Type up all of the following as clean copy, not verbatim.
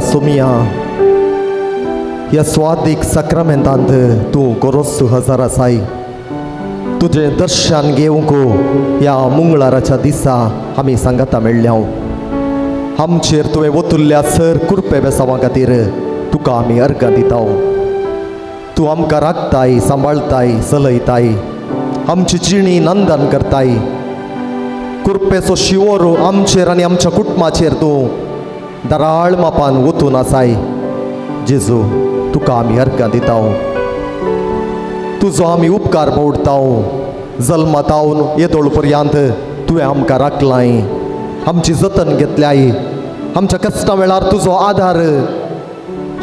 सोमिया ह्या स्वादीक साक्रामेंतांत तूं गोरोस हजार आसाय. तुजें दर्शन घेवंक ह्या मंगळाराच्या दिसा आमी सांगाता मेळ्ळ्या. आमचेर तुवें वतुल्ल्या सर कुरपे बेसांवा खातीर तुका आमी अर्गां दिता. तूं आमकां राखताय, सांबाळताय, चलयताय, आमची जिणी नंदन करताय. कुरपेचो शिवोर आमचेर आनी आमच्या कुटुंबाचेर तूं दराळ मापान वतून आसाय. जेजू तुका आमी अर्गां दिता. तुजो आमी उपकार मोडता. जल्मातावन येदोळ पर्यंत तुवें आमकां राखलाय, आमची जतन घेतल्याय, आमच्या कश्टा वेळार तुजो आदार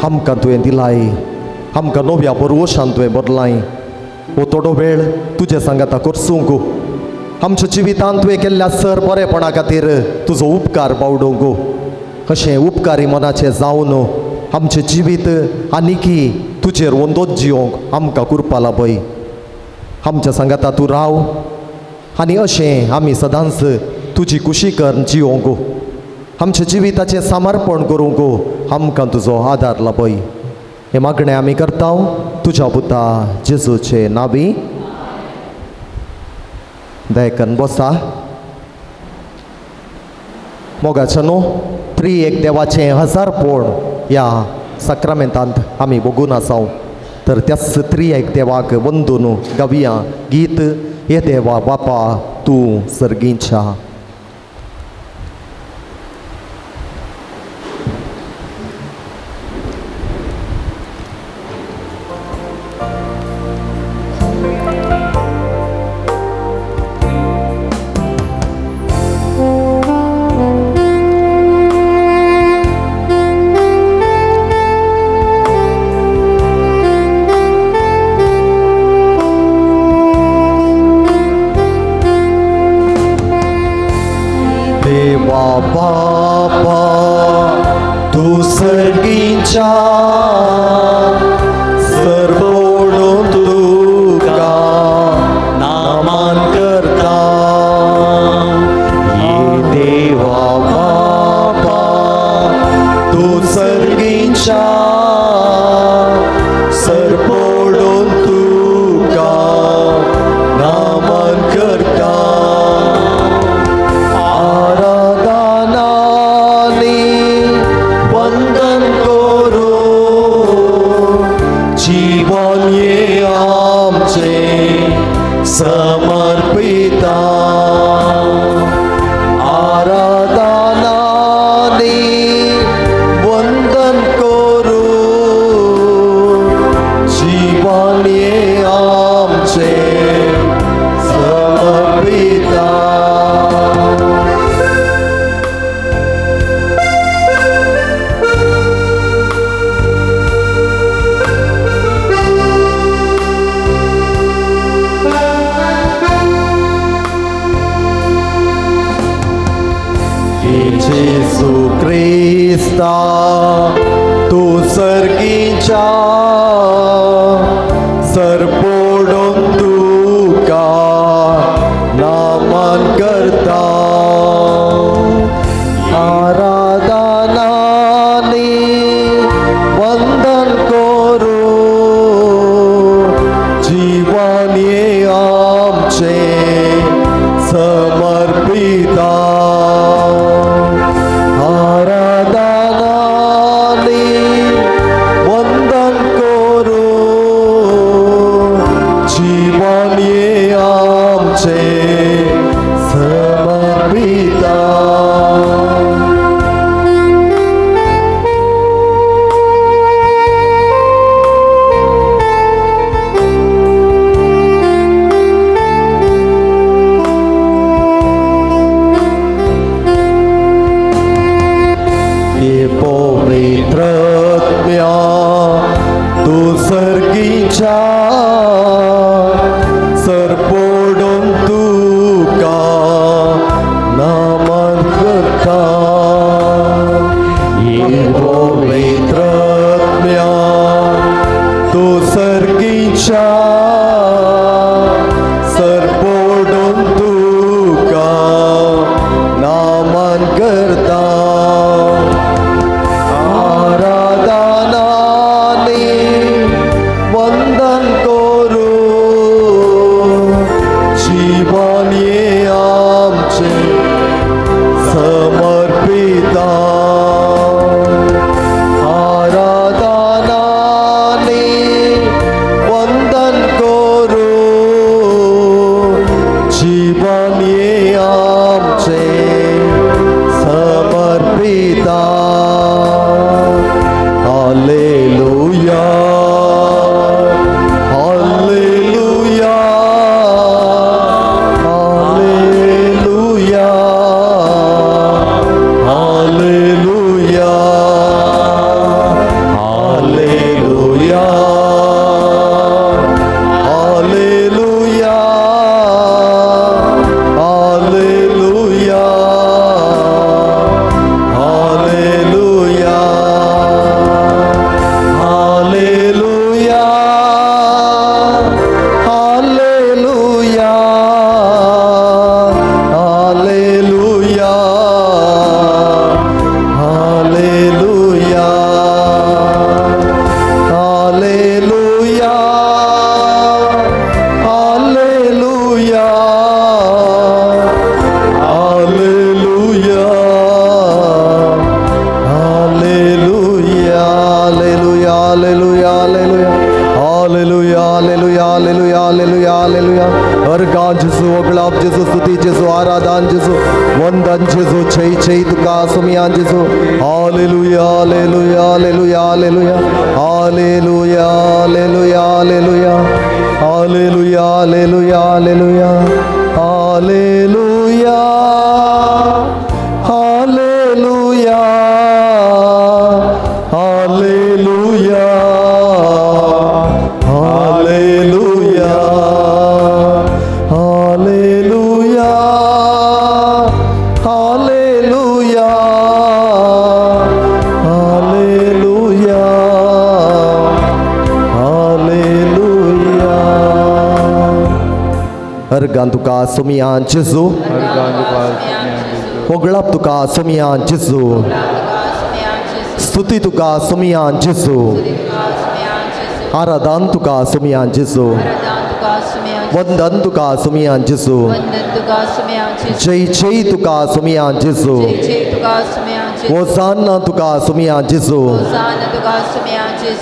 आमकां तुवें दिलाय, आमकां नव्या बरवशान तुवें भरलाय. हो थोडो वेळ तुजे सांगाता करसूंक, आमच्या जिवितांत तुवें केल्ल्या सर बरेपणा खातीर तुजो उपकार बावडूंक, अशें उपकारी मनाचें जावन आमचें जिवीत आनीकी तुजेर वंदोच जिवंक आमकां कृपा लाभय. आमच्या सांगाता तूं राव आनी अशें आमी सदांच तुजी खुशी करून जिवंक, आमच्या जिविताचें समर्पण करूंक आमकां तुजो आदार लाभय. हें मागणें आमी करता तुज्या पुता जेजूचे नांवी. दयकन बसा. मोगाच्या न्हू त्रिएक देवाचें हजारपण ह्या साक्रामेंतांत आमी भोगून आसाव. तर त्याच त्रिएक देवाक वंदून गावया गीत हे देवा बापा तूं सर्गींच्या. Hallelujah, hallelujah, hallelujah, hallelujah. अर्गां जेजू, ओगळाप जेजू, स्तुती जेजू, आराधन जेजू, वंदन जेजू, जय जय तुका सोमिया जेजू. Hallelujah, hallelujah, hallelujah, hallelujah, hallelujah, hallelujah, hallelujah, hallelujah, hallelujah, hallelujah, hallelujah, hallelujah, hallelujah, hallelujah, hallelujah, hallelujah, hallelujah, hallelujah. अर्गां तुका सोमिया जेजू, होगळाप तुका सोमिया जेजू, स्तुती तुका सोमिया जेजू, आराधन तुका सोमिया जेजू, वंदन तुका सोमिया जेजू, जय जय तुका सोमिया जेजू, होसाना तुका सोमिया जेजू,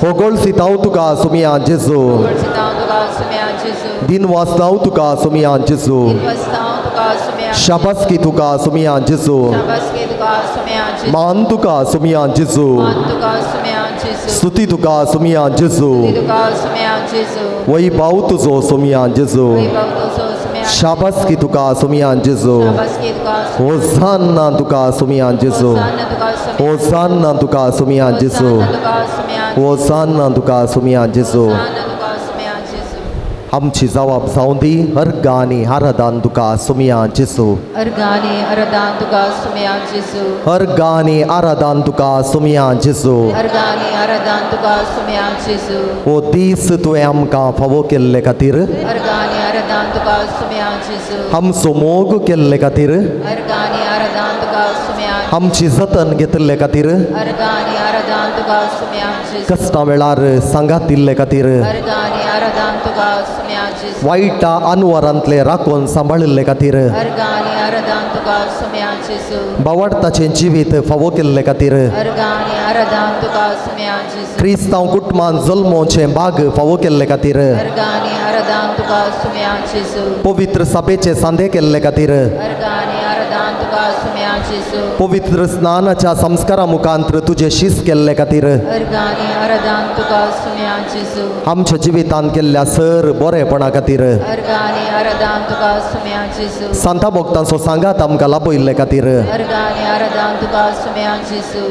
होगोळ सिताव तुका सोमिया जेजू, दिन वाचताव तुका सोमिया जेजू, शाबासकी तुका सोमिया जेजू, मान तुका सोमिया जेजू, स्तुती तुका सोमिया जेजू, वैभव तुजो सोमिया जेजू, शाबासकी तुका सोमिया जेजू, होसाना तुका सोमिया जेजू, होसाना तुका सोमिया जेजू, होसाना तुका सोमिया जेजू. आमची जवाब जावं दी अर्गानी आराधन तुका सोमिया जेजू, अर्गानी आराधन तुका सोमिया जेजू, अर्गानी आराधन तुका सोमिया जेजू, अर्गानी आराधन तुका सोमिया जेजू. ओ दीस तुवें आमकां फावो केल्ले खातीर, अर्गानी आराधन तुका सोमिया जेजू, आमचो मोग केल्ले खातीर, अर्गानी आराधन तुका सोमिया, आमची जतन घेतिल्ले खातीर, अर्गानी आराधन तुका सोमिया जेजू, कश्टां वेळार सांगात दिल्ले खातीर, अर्गानी आराधन तुका सोमिया जेजू, वायटा अनवरांतले राखून सांबाळिल्ले खातीर, अर्गानी आराधन तुका सोमिया जेजू, बावडताचें जिवीत फावो केल्ले खातीर, अर्गानी आराधन तुका सोमिया जेजू, क्रिस्तांव कुटुंबान जल्मोचें बाग फावो केल्ले खातीर, अर्गानी आराधन तुका सोमिया जेजू, पवित्र सभेचे सांदे केल्ले खातीर, अर्गानी आराधन तुका सोमिया जेजू, पवित्र स्नानाच्या संस्कारा मुखांत तुजे शीस केल्ले खातीर, अर्गानी आराधन तुका सोमिया जेजू, आमच्या जिवितांत केल्ल्या सर बरेपणा खातीर, अर्गानी आराधन तुका सोमिया जेजू, सांता भक्तांचो सांगात आमकां लाभयिल्ले खातीर, अर्गानी आराधन तुका सोमिया जेजू,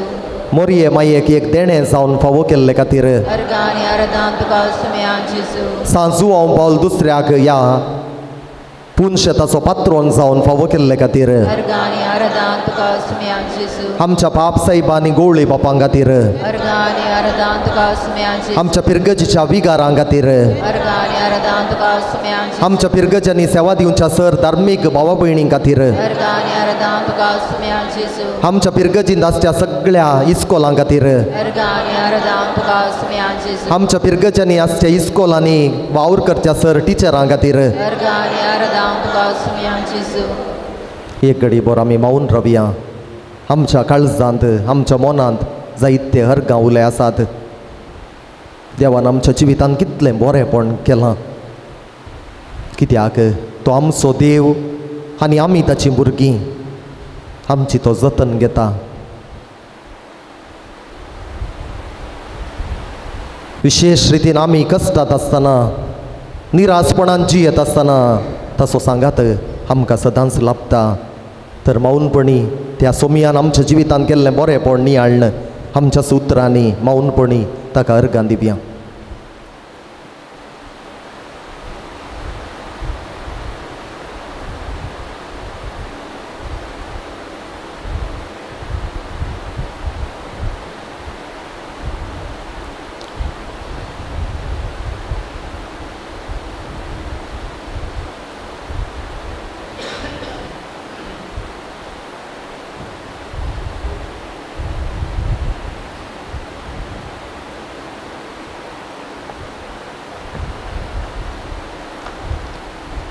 मोरये मायेक एक देणें जावन फावो केल्ले खातीर, अर्गानी आराधन तुका सोमिया जेजू, सांजू हांव पावल दुसऱ्याक ह्या पुनशेताचो पात्रोन जावन फावो केल्ले खातीर, अर्गानी आराधन तुका सोमिया जेजू, आमच्या पाप साहेबांनी गोवळी बापां खातीर, अर्गानी आराधन तुका सोमिया जेजू, आमच्या पिरगजीच्या विगारां खातीर, अर्गानी आराधन तुका सोमिया जेजू, आमच्या पिरगजांनी सेवा दिवच्या सर धार्मीक भावा भयणीं खातीर, अर्गानी आराधन तुका सोमिया जेजू, आमच्या पिरगजींत आसच्या सगळ्या इस्कोलां खातीर, अर्गानी आराधन तुका सोमिया जेजू, आमच्या पिरगजांनी आसच्या इस्कोलांनी वावर करच्या सर टिचरां खातीर, अर्गानी आराधन तुका सोमिया जेजू. एक घडी बोर आमी मावन रावया. आमच्या काळजांत आमच्या मनांत जायते हरगां उले आसात. देवान आमच्या जिवितांत कितलें बरेंपण केलां, कित्याक तो आमचो देव आनी आमी ताचीं भुरगीं, आमची तो जतन घेता. विशेश रितीन आमी कश्टांत आसतना निराशपणान जियेत आसतना ताचो सांगात आमकां सदांच लाभता. तर मौनपणी त्या सोमियान आमच्या जिवितांत केल्लें बरेंपण नियाळ्ळें आमच्या सुत्रांनी मौनपणी ताका अर्गां दिवया.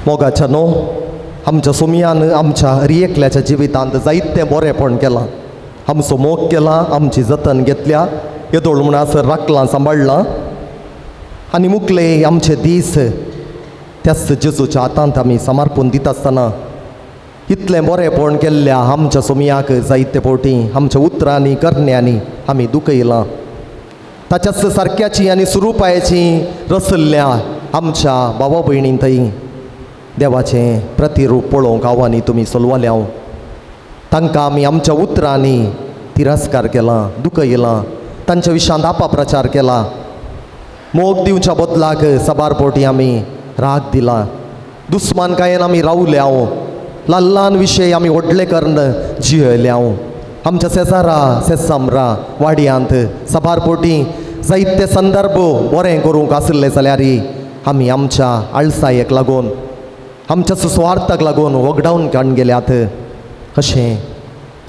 मोगाच्या न्हू आमच्या सोमियान आमच्या हर एकल्याच्या जिवितांत जायतें बरेंपण केलां, आमचो मोग केला, आमची जतन घेतल्या, येदोळ म्हूण आसर राखलां सांबाळ्ळां. आनी मुखले आमचे दीस त्याच जेजूच्या हातांत आमी समर्पून दिता आसतना इतलें बरेंपण केल्ल्या आमच्या सोमयाक जायते फावटी आमच्या उतरांनी करण्यांनी आमी दुखयलां. ताच्याच सारक्याची आनी सुरुपायाची रसल्ल्या आमच्या भावा भयणीन थंय देवाचें प्रतिरूप पळोवंक हांव तुमी सोलवाल्या. तांकां आमी आमच्या उतरांनी तिरस्कार केला, दुखयलां, तांच्या विशांत अपाप्रचार केला. मोग दिवच्या बदलाक साबार फावटी आमी राग दिला. दुस्मानकायेन आमी रावल्या. ल्हान ल्हान विशय आमी व्हडले करून जियेल्या. आमच्या शेजारा शेजामरा वाड्यांत साबार फावटी जायते संदर्भ बरें करूंक आशिल्ले जाल्यार आमी आमच्या आळसायेक लागून आमच्या सुवार्थाक लागून वगडावन काडून गेल्यात. अशें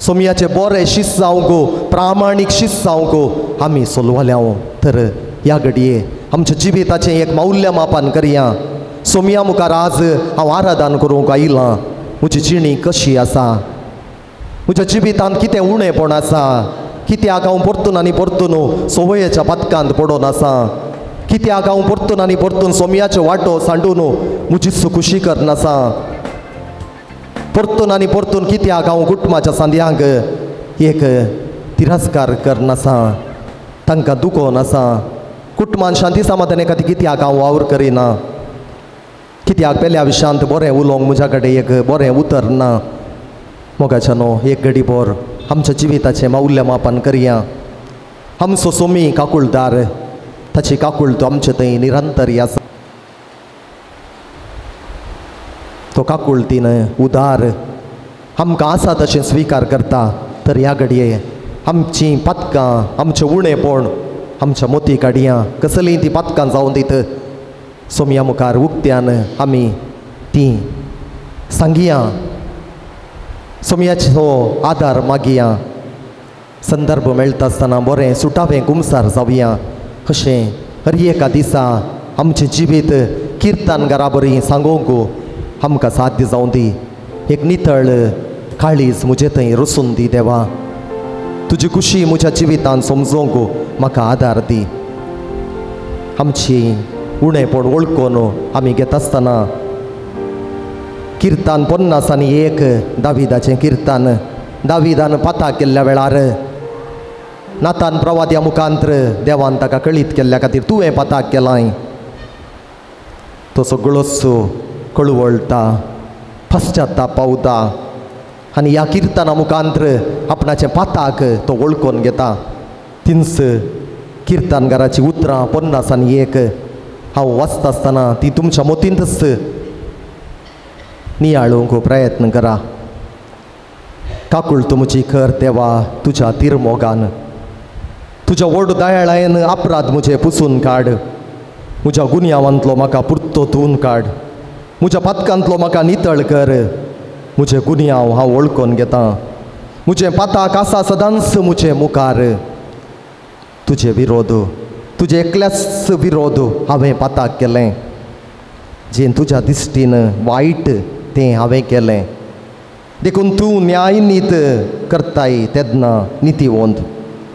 सोमयाचें बरें शिस्त जावंक, प्रामाणीक शिस्त जावंक आमी सोलवाल्या. तर ह्या घडये आमच्या जिविताचें एक मौल्य मापन करया. सोमया मुखार आज हांव आराधन करूंक आयलां. म्हजी जिणी कशी आसा, म्हज्या जिवितांत कितें उणेपण आसा, कित्याक हांव परतून आनी परतून संवयेच्या पातकांत पडून आसा, कित्याक हांव परतून आनी परतून सोमयाच्यो वाटो सांडून म्हजी खुशी करनासा, परतून आनी परतून कित्याक हांव कुटुंबाच्या सांद्यांक एक तिरस्कार करनासा, तांकां दुखोवन आसा, कुटुंबान शांती समाधाने खातीर कित्याक हांव वावर करिना, कित्याक पेल्या विशांत बरें उलोवंक म्हज्या कडेन एक बरें उतर ना. मोगाच्या न्हू एक घडी भर आमच्या जिविताचें मौल्य मापन करया. आमचो सोमी काकुळदार, ताची काकुळतो आमचे थंय निरंतर आसा. तो काकुळतीन उदार आमकां आसा तशें स्विकार करता. तर ह्या घडये आमचीं पातकां, आमचें उणेपण आमच्या मोती काडया. कसलीं तीं पातकां जावन दीत सोमया मुखार उक्त्यान आमी तीं सांगिया, सोमयाचो आदार मागिया. संदर्भ मेळटा आसतना बरें सुटावें कुमसार जावया. अशें हर एका दिसा आमचें जिवीत किर्तनगारा बरी सांगूंक आमकां साध्य जावं दी. एक नितळ काळीज म्हजे थंय रसून दी देवा. तुजी खुशी म्हज्या जिवितान समजूंक म्हाका आदार दी. आमची उणेपण वळखून आमी घेता आसतना किर्तन 51 दाविदाचें किर्तन, दाविदान पाता केल्ल्या वेळार नातान प्रवाद्या मुखांत्र देवान ताका कळीत केल्ल्या खातीर तुवें पाताक केलां. तो सगळोच कळवळटा, पश्चाताप पावता आनी ह्या किर्तना मुखांत्र आपणाचें पाताक तो वळखून घेता. तिनस किर्तनगाराची उतरां 51 हांव वाचता आसतना ती तुमच्या मोतींतच नियाळूंक प्रयत्न करा. काकुळट म्हजी कर देवा तुज्या तिरमोगान, तुज्या व्हड दयाळायेन अपराध म्हजे पुसून काड. म्हज्या गुन्यांवांतलो म्हाका पुरतो धुवन काड, म्हज्या पातकांतलो म्हाका नितळ कर. म्हजे गुन्यांव हांव वळखून घेतां, म्हजें पाताक आसा सदांच म्हजे मुखार. तुजे विरोध, तुजे एकल्याच विरोध हांवें पाताक केलें, जें तुज्या दिश्टीन वायट तें हांवें केलें. देखून तूं न्याय नीत करताय तेन्ना नितीवंत,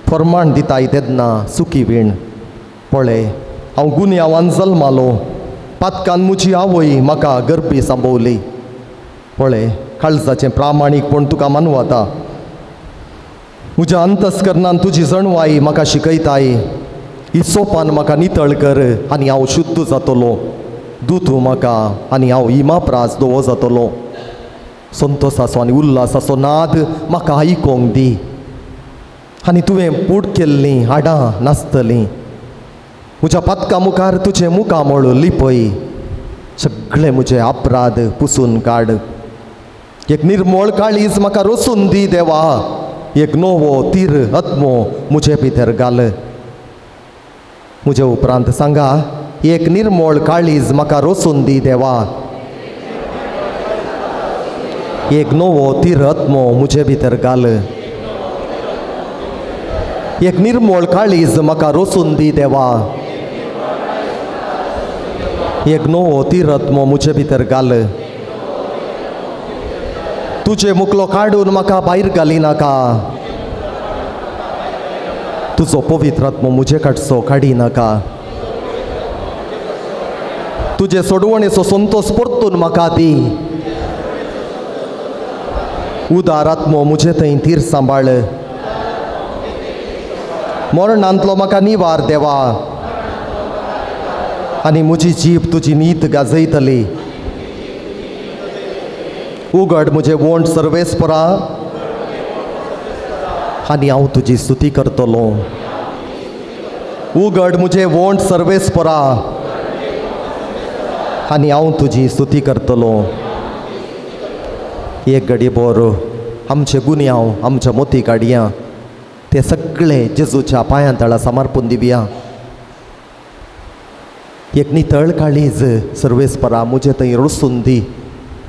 फरमाण दिताय तेन्ना सुखी वीण. पळय हांव गुन्यांवान जल्मालो, पातकान म्हजी आवय म्हाका गर्भी सांबोवली. पळय काळजाचें प्रामाणीकपण तुका मानवता, म्हज्या अंतस्करणान तुजी जणवाय म्हाका शिकयताय. ही सोपान म्हाका नितळ कर आनी हांव शुद्ध जातलो. दूत म्हाका आनी हांव इमाप्रास दवो जातलो. संतोसाचो आनी उल्लासाचो नाद म्हाका आयकोंक दी आनी तुवें पूट केल्लीं हाडां नासतलीं. म्हज्या पातकां मुखार तुजें मुखामळ लिपय, सगळे म्हजे अपराध पुसून काड. एक निर्मळ काळीज म्हाका रोसून दी देवा, एक नवो तीर आत्मो म्हजे भितर घाल. म्हजे उपरांत सांगा, एक निर्मळ काळीज म्हाका रोसून दी देवा, एक नवो तीर आत्मो म्हजे भितर घाल. एक निर्मळ काळीज म्हाका रोसून दी देवा, एक नवो तीर आत्मो म्हजे भितर घाल. तुजे मुखलो काडून म्हाका भायर घालिनाका, तुजो पवित्र आत्मो म्हजे कडचो काडिनाका. तुजे सोडवणेचो संतोस परतून म्हाका दी. उदार आत्मो म्हजे थंय थीर सांबाळ. मरणांतलो म्हाका निवार देवा आनी म्हजी जीब तुजी नीत गाजयतली. उगड म्हजे वोंठ सर्वेस्परा आनी हांव तुजी स्तुती करतलो. उगड म्हजे वोंठ सर्वेस्परा आनी हांव तुजी स्तुती करतलो. एक घडी बोर आमचे गुन्यांव आमच्या मोती काडया ते सगळे जेजूच्या पांयां तळा समर्पून दिवया. एक नितळ काळीज सर्वेस्परा म्हजे थंय रसून दी.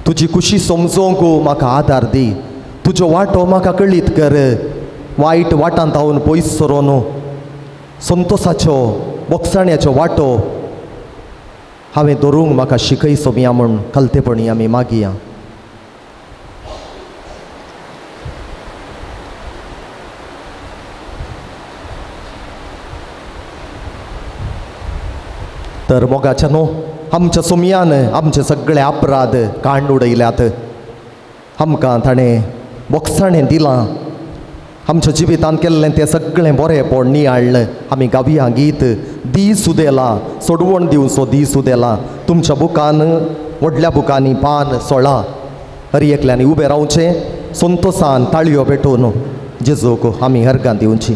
तुजी खुशी समजोंक म्हाका आदार दी. तुज्यो वाटो म्हाका कळीत कर. वायट वाटांत हांव पयस सरोन संतोसाच्यो बोगसाण्याच्यो वाटो हांवें धरूंक म्हाका शिकय सोमया म्हूण कलतेपणी आमी मागया. तर मोगाच्या न्हू आमच्या सोमयान आमचे सगळे अपराध कांड उडयल्यात. आमकां ताणें बोगसाणें दिलां. आमच्या जिवितांत केल्लें तें सगळें बरेंपण नियाळ्ळें. आमी गावया गीत दीस उदेला सोडवण दिवचो दीस उदेला. तुमच्या बुकान व्हडल्या बुकांनी पान 16. हर एकल्यांनी उबें रावचें संतोसान ताळयो पेटोवन जेजूक आमी हरगां दिवची.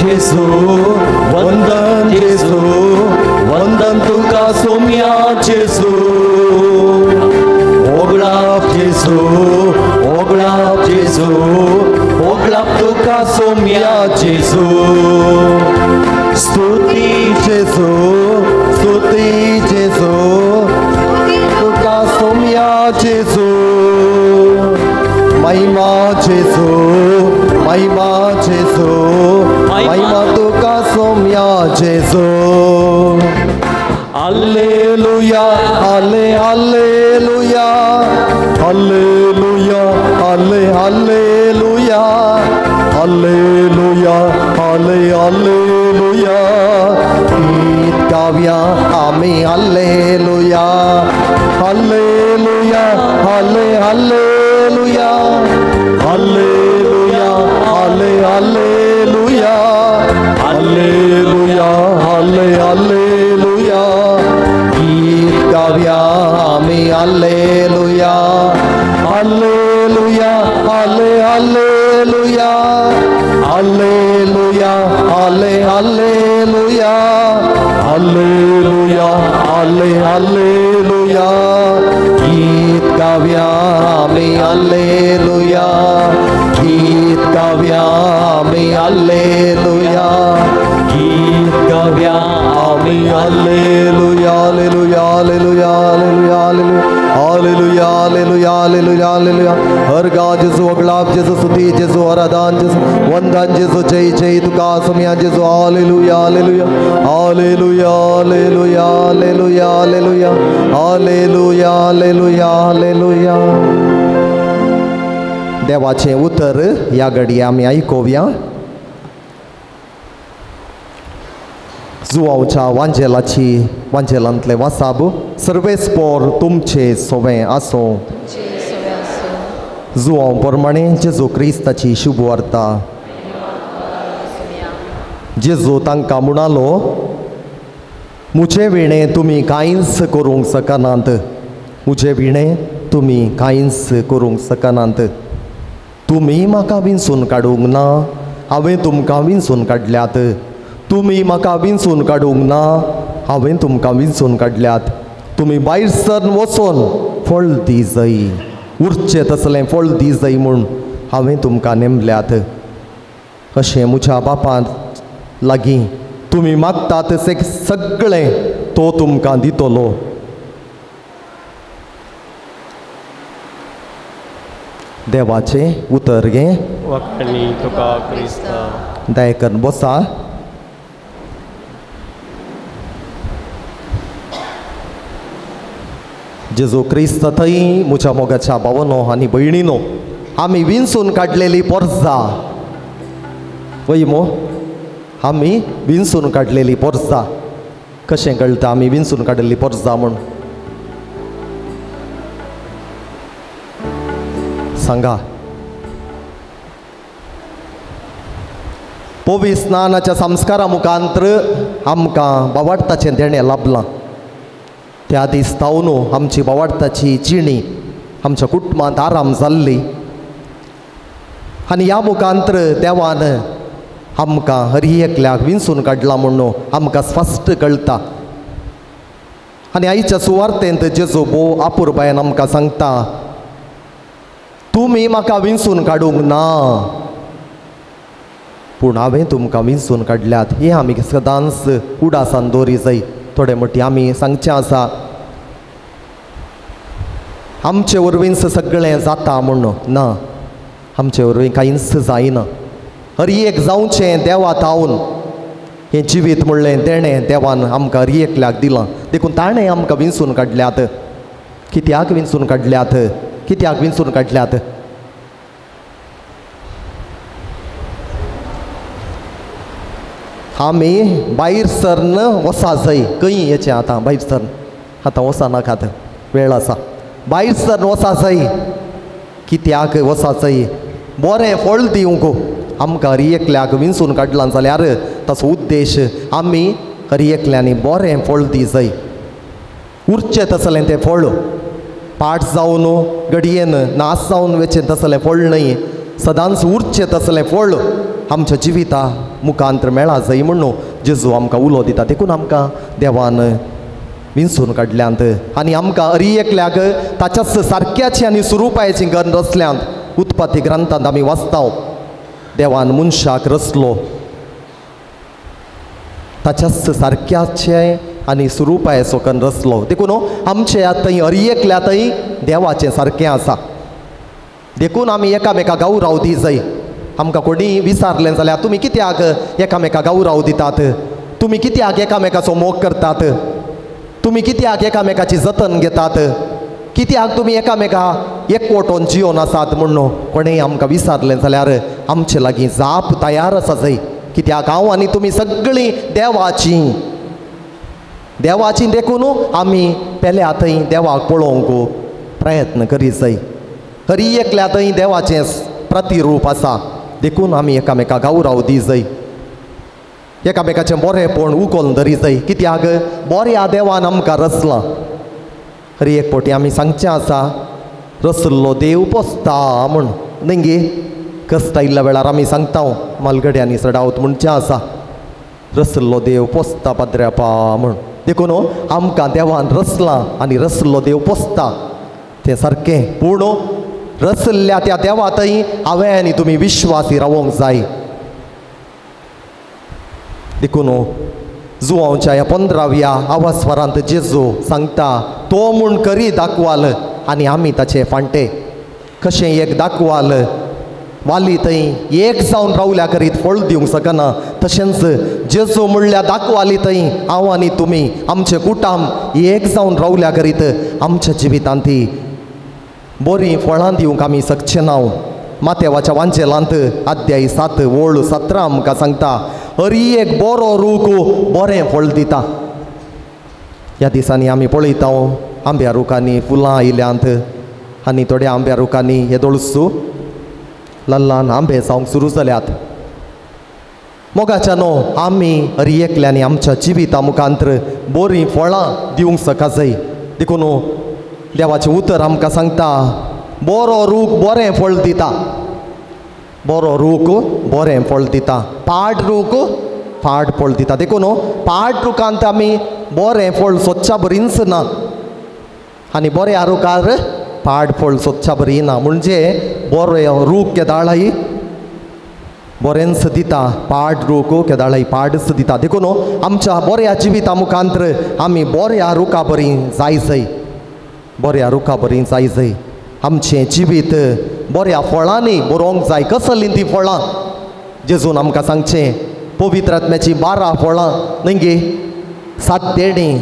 जेजू, वंदन जेजू, वंदन तुका सोम्या जेजू. ओगळाप जेजू, ओगळाप जेजू, ओगळाप तुका सोम्या जेजू. स्तुती जेजू, स्तुती जेजू, तुका सोम्या जेजू. महिमा जेजू, महिमा जेजू, महिमा तुका सोम्या जेजू. Alleluia, alle alleluia, alleluia, alle alleluia, alleluia, alle alleluia. गीत गावया आमी alleluia, alleluia, alle alleluia, alleluia, alle alleluia, alleluia, alle alleluia. गीत गावया आमी alleluia, alleluia, alle alleluia, alleluia, alle alleluia, alleluia, alle alleluia. गीत गावया आमी alleluia, गीत गावया आमी alleluia, गीत गावया आमी alleluia, alleluia, alleluia, alleluia, alleluia, alleluia, alleluia, alleluia. हर गा जेजू, अगलाप जेजू, स्तुति जेजू, आराधन जेजू, वंदन जेजू, जय जय तुका सोम्या जेजू. Alleluia, alleluia, alleluia, alleluia, alleluia, alleluia, alleluia, alleluia, alleluia. देवाचें उतर ह्या घडये आमी आयकुया. जुवांवच्या वांजेलाची वांजेलांतले वासाब सर्वेस्पोर तुमचे सोवें आसूं. जुवांव प्रमाणे जेजू क्रिस्ताची शुभवार्ता. जेजू तांकां म्हणालो, मुजे विणें तुमी कांयच करूंक शकनात, मुजे विणें तुमी कांयच करूंक शकनात. तुमी म्हाका विंचून काडूंक ना, हांवें तुमकां विंचून काडल्यात. तुमी म्हाका विंचून काडूंक ना, हांवें तुमकां विंचून काडल्यात. तुमी भायर सरन वचोन फळ दी जाय, उरचें तसलें फळ दी जाय म्हूण हांवें तुमकां नेमल्यात. अशें म्हज्या बापान लागीं तुमी मागतात तशें सगळें तो तुमकां दितलो. देवाचें उतर गे दया करून बसा. जेजू क्रिस्त थंय म्हज्या मोगाच्या भावनो आनी भयणीनो, आमी विंचून काडलेली पोरजा वय मो, आमी विंचून काडलेली पोरजा. कशें कळटा आमी विंचून काडलेली पोरजा म्हूण? सांगा. पवित्र स्नानाच्या संस्कारा मुखांत्र आमकां बावाडताचें देणें लाभलां. त्या दीस तावन आमची बावाडताची जिणी आमच्या कुटुंबांत आराम जाल्ली आनी ह्या मुखांत्र देवान आमकां हर एकल्याक विंचून काडला म्हणून आमकां स्पश्ट कळटा. आनी आयच्या सुवार्तेंत जेजू भोव आपुरबायेन आमकां सांगता, तुमी म्हाका विंचून काडूंक ना, पूण हांवें तुमकां विंचून काडल्यात. हें आमी सदांच उडासान दवरी जाय. थोडे मोटी आमी सांगचें आसा, आमचे वरवींच सगळें जाता म्हूण ना, आमचे वरवीं कांयच जायना. हर एक जावचें देवा तावन हें जिवीत म्हणलें तेणें देवान आमकां हर एकल्याक दिलां, देखून ताणें आमकां विंचून काडल्यात. कित्याक विंचून काडल्यात? कित्याक विंचून काडल्यात? आमी भायर सरन वसा जाय. खंय येचें आतां भायर सरन? आतां वसा नाकात, वेळ आसा. भायर सरन वसा जाय. कित्याक वसा जाय? बरें फळ दिवंक. आमकां हर एकल्याक विंचून काडलां जाल्यार ताचो उद्देश आमी हर एकल्यांनी बरें फळ दी जाय. उरचें तसलें तें फळ पाट जावन घडयेन नाश जावन वचें तसलें फळ न्हय, सदांच उरचें तसलें फळ आमच्या जिविता मुखांत्र मेळा जाय म्हणून जेजू आमकां उलो दिता. देखून आमकां देवान विंचून काडल्यांत आनी आमकां अरी एकल्याक ताच्याच सारक्याची आनी स्वरुपायाची गन रचल्यांत. उत्पत्ती ग्रंथांत आमी वाचता देवान मनशाक रचलो ताच्याच सारक्याचे आनी स्वरुपायाचो कन रचलो. देखून आमचे थंय अरी एकल्या थंय देवाचें सारकें आसा. देखून आमी एकामेका गौराव दी जाय. आमकां कोणी विचारलें जाल्यार तुमी कित्याक एकामेका गौराव दितात, तुमी कित्याक एकामेकाचो मोग करतात, तुमी कित्याक एकामेकाची जतन घेतात, कित्याक तुमी एकामेका एकवटोन जियोन आसात म्हणून कोणेय आमकां विचारलें जाल्यार आमचे लागीं जाप तयार आसा जाय. कित्याक हांव आनी तुमी सगळीं देवाची देवाची. देखून आमी पेल्या थंय देवाक पळोवंक प्रयत्न करी जाय. हरी एकल्या थंय देवाचें प्रतिरूप आसा. देखून आमी एकामेका गौराव दी जाय, एकामेकाचें बरेंपण उखोल धरी जाय. कित्याक बऱ्या देवान आमकां रचलां. हरी एक फावटी आमी सांगचें आसा रसल्लो देव पोसता म्हूण न्ही गे. कश्ट आयिल्ल्या वेळार आमी सांगता मालगड्यांनी चडावत म्हणचें आसा रसल्लो देव पोसता पाद्र्यापा म्हूण. देखून आमकां देवान रचलां आनी रसल्लो देव पोसता तें सारकें. पूण रचल्ल्या त्या देवा थंय हांवें आनी तुमी विश्वासी रावोंक जाय. देखून जुवांवच्या ह्या 15व्या आवाजवारांत जेजू सांगता तो म्हूण करी दाखवाल आनी आमी ताचे फांटे. कशें एक दाखवाल वाली थंय एक जावन रावल्या करीत फळ दिवंक शकना, तशेंच जेजू म्हणल्यार दाखवाली थंय हांव आनी तुमी आमचें कुटाम एक जावन रावल्या करीत आमच्या जिवितांत ती बरीं फळां दिवंक आमी शकचे ना. मातेवाच्या वांजेलांत अध्याय 7 ओळ 17 आमकां सांगता हरी एक बरो रूख बरें फळ दिता. ह्या दिसांनी आमी पळयता आंब्या रुखांनी फुलां आयल्यांत आनी थोड्या आंब्या रुखांनी हे दोळसू ल्हान ल्हान आंबे जावंक सुरू जाल्यात. मोगाच्या न्हू आमी हरी एकल्यांनी आमच्या जिविता मुखांत्र बरीं फळां दिवंक शका जाय. देखून देवाचें उतर आमकां सांगता बरो रूख बरें फळ दिता, बरो रूख बरें फळ दिता, पाड रूख पाड फळ दिता. देखून पाड रुखांत आमी बरें फळ सोदच्या बरींच ना आनी बऱ्या रुखार पाड फळ सोदच्या बरी ना. म्हणजे बरो रूख केदाळाय बरेंच दिता, पाड रूख केदाळाय पाडच दिता. देखून आमच्या बऱ्या जिविता मुखांत्र आमी बऱ्या रुखा बरी जाय जाय, बऱ्या रुखा बरी जाय जाय. आमचें जिवीत बऱ्या फळांनी बरोवंक जाय. कसलीं तीं फळां? जेजून आमकां सांगचें पवित्र आत्म्याचीं 12 फळां न्ही गे, 7 देणीं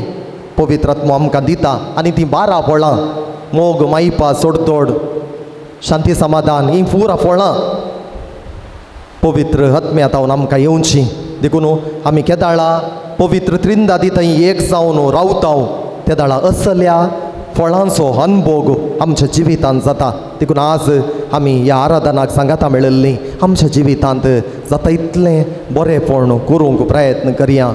पवित्र आत्मो आमकां दिता आनी तीं 12 फळां मोग, मायपा, सोडतोड, शांती, समाधान हीं पुरा फळां पवित्र आत्म्या तावन आमकां येवचीं. देखून आमी केदाळा पवित्र त्रिंदादी थंय एक जावन रावता तेदाळा असल्या फळांचो अनभोग आमच्या जिवितांत जाता. देखून आज आमी ह्या आराधनाक सांगाता मेळिल्लीं आमच्या जिवितांत जाता इतलें बरेंपण करूंक प्रयत्न करया.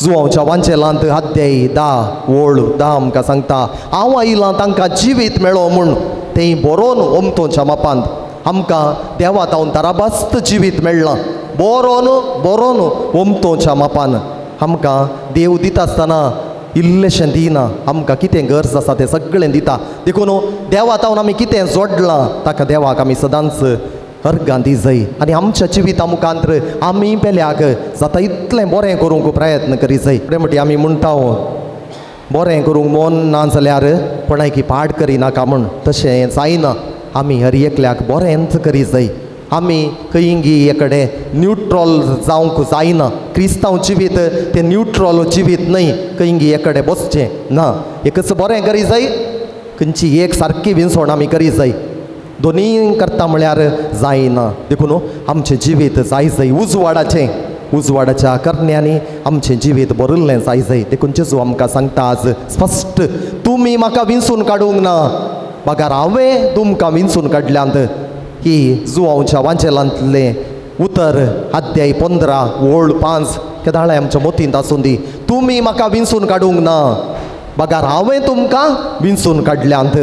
जुवांवच्या वांचेलांत अध्याय 10 ओळ 10 आमकां सांगता हांव आयलां तांकां जिवीत मेळो म्हूण तें बरोवन ओमतोच्या मापांत. आमकां देवा तावन ताराबास्त जिवीत मेळ्ळां बरोवन बरोवन ओमतोच्या मापान. आमकां देव दिता आसतना इल्लेशें दिना, आमकां कितें गरज आसा तें सगळें दिता. देखून देवा तावन आमी कितें जोडलां ताका देवाक आमी सदांच अर्गां दी जाय आनी आमच्या जिविता मुखांत्र आमी पेल्याक जाता इतलें बरें करूंक प्रयत्न करी जाय. म्हणटी आमी म्हणटा बरें करूंक मन ना जाल्यार कोणायकी पाड करिनाका म्हूण, तशें जायना. आमी हर एकल्याक बरेंच करी जाय. आमी खंयगी एकडे न्युट्रल जावंक जायना. क्रिस्तांव जिवीत तें न्युट्रल जिवीत न्हय, खंयगी एकडे बसचें ना. एकच बरें करी जाय, खंयची एक सारकी विंचवण आमी करी जाय. दोनी करता म्हळ्यार जायना. देखून आमचें जिवीत जाय जाय उजवाडाचें, उजवाडाच्या करण्यांनी आमचें जिवीत भरिल्लें जाय जाय. देखून जेजू आमकां सांगता आज स्पश्ट तुमी म्हाका विंचून काडूंक ना, बगर हांवें तुमकां विंचून काडल्यांत. ही जुवांवच्या वांचेलांतलें उतर अध्याय 15 ओळ 5 केदाळाय आमच्या मोतींत आसूं दी. तुमी म्हाका विंचून काडूंक ना, बगर हांवें तुमकां विंचून काडल्यांत.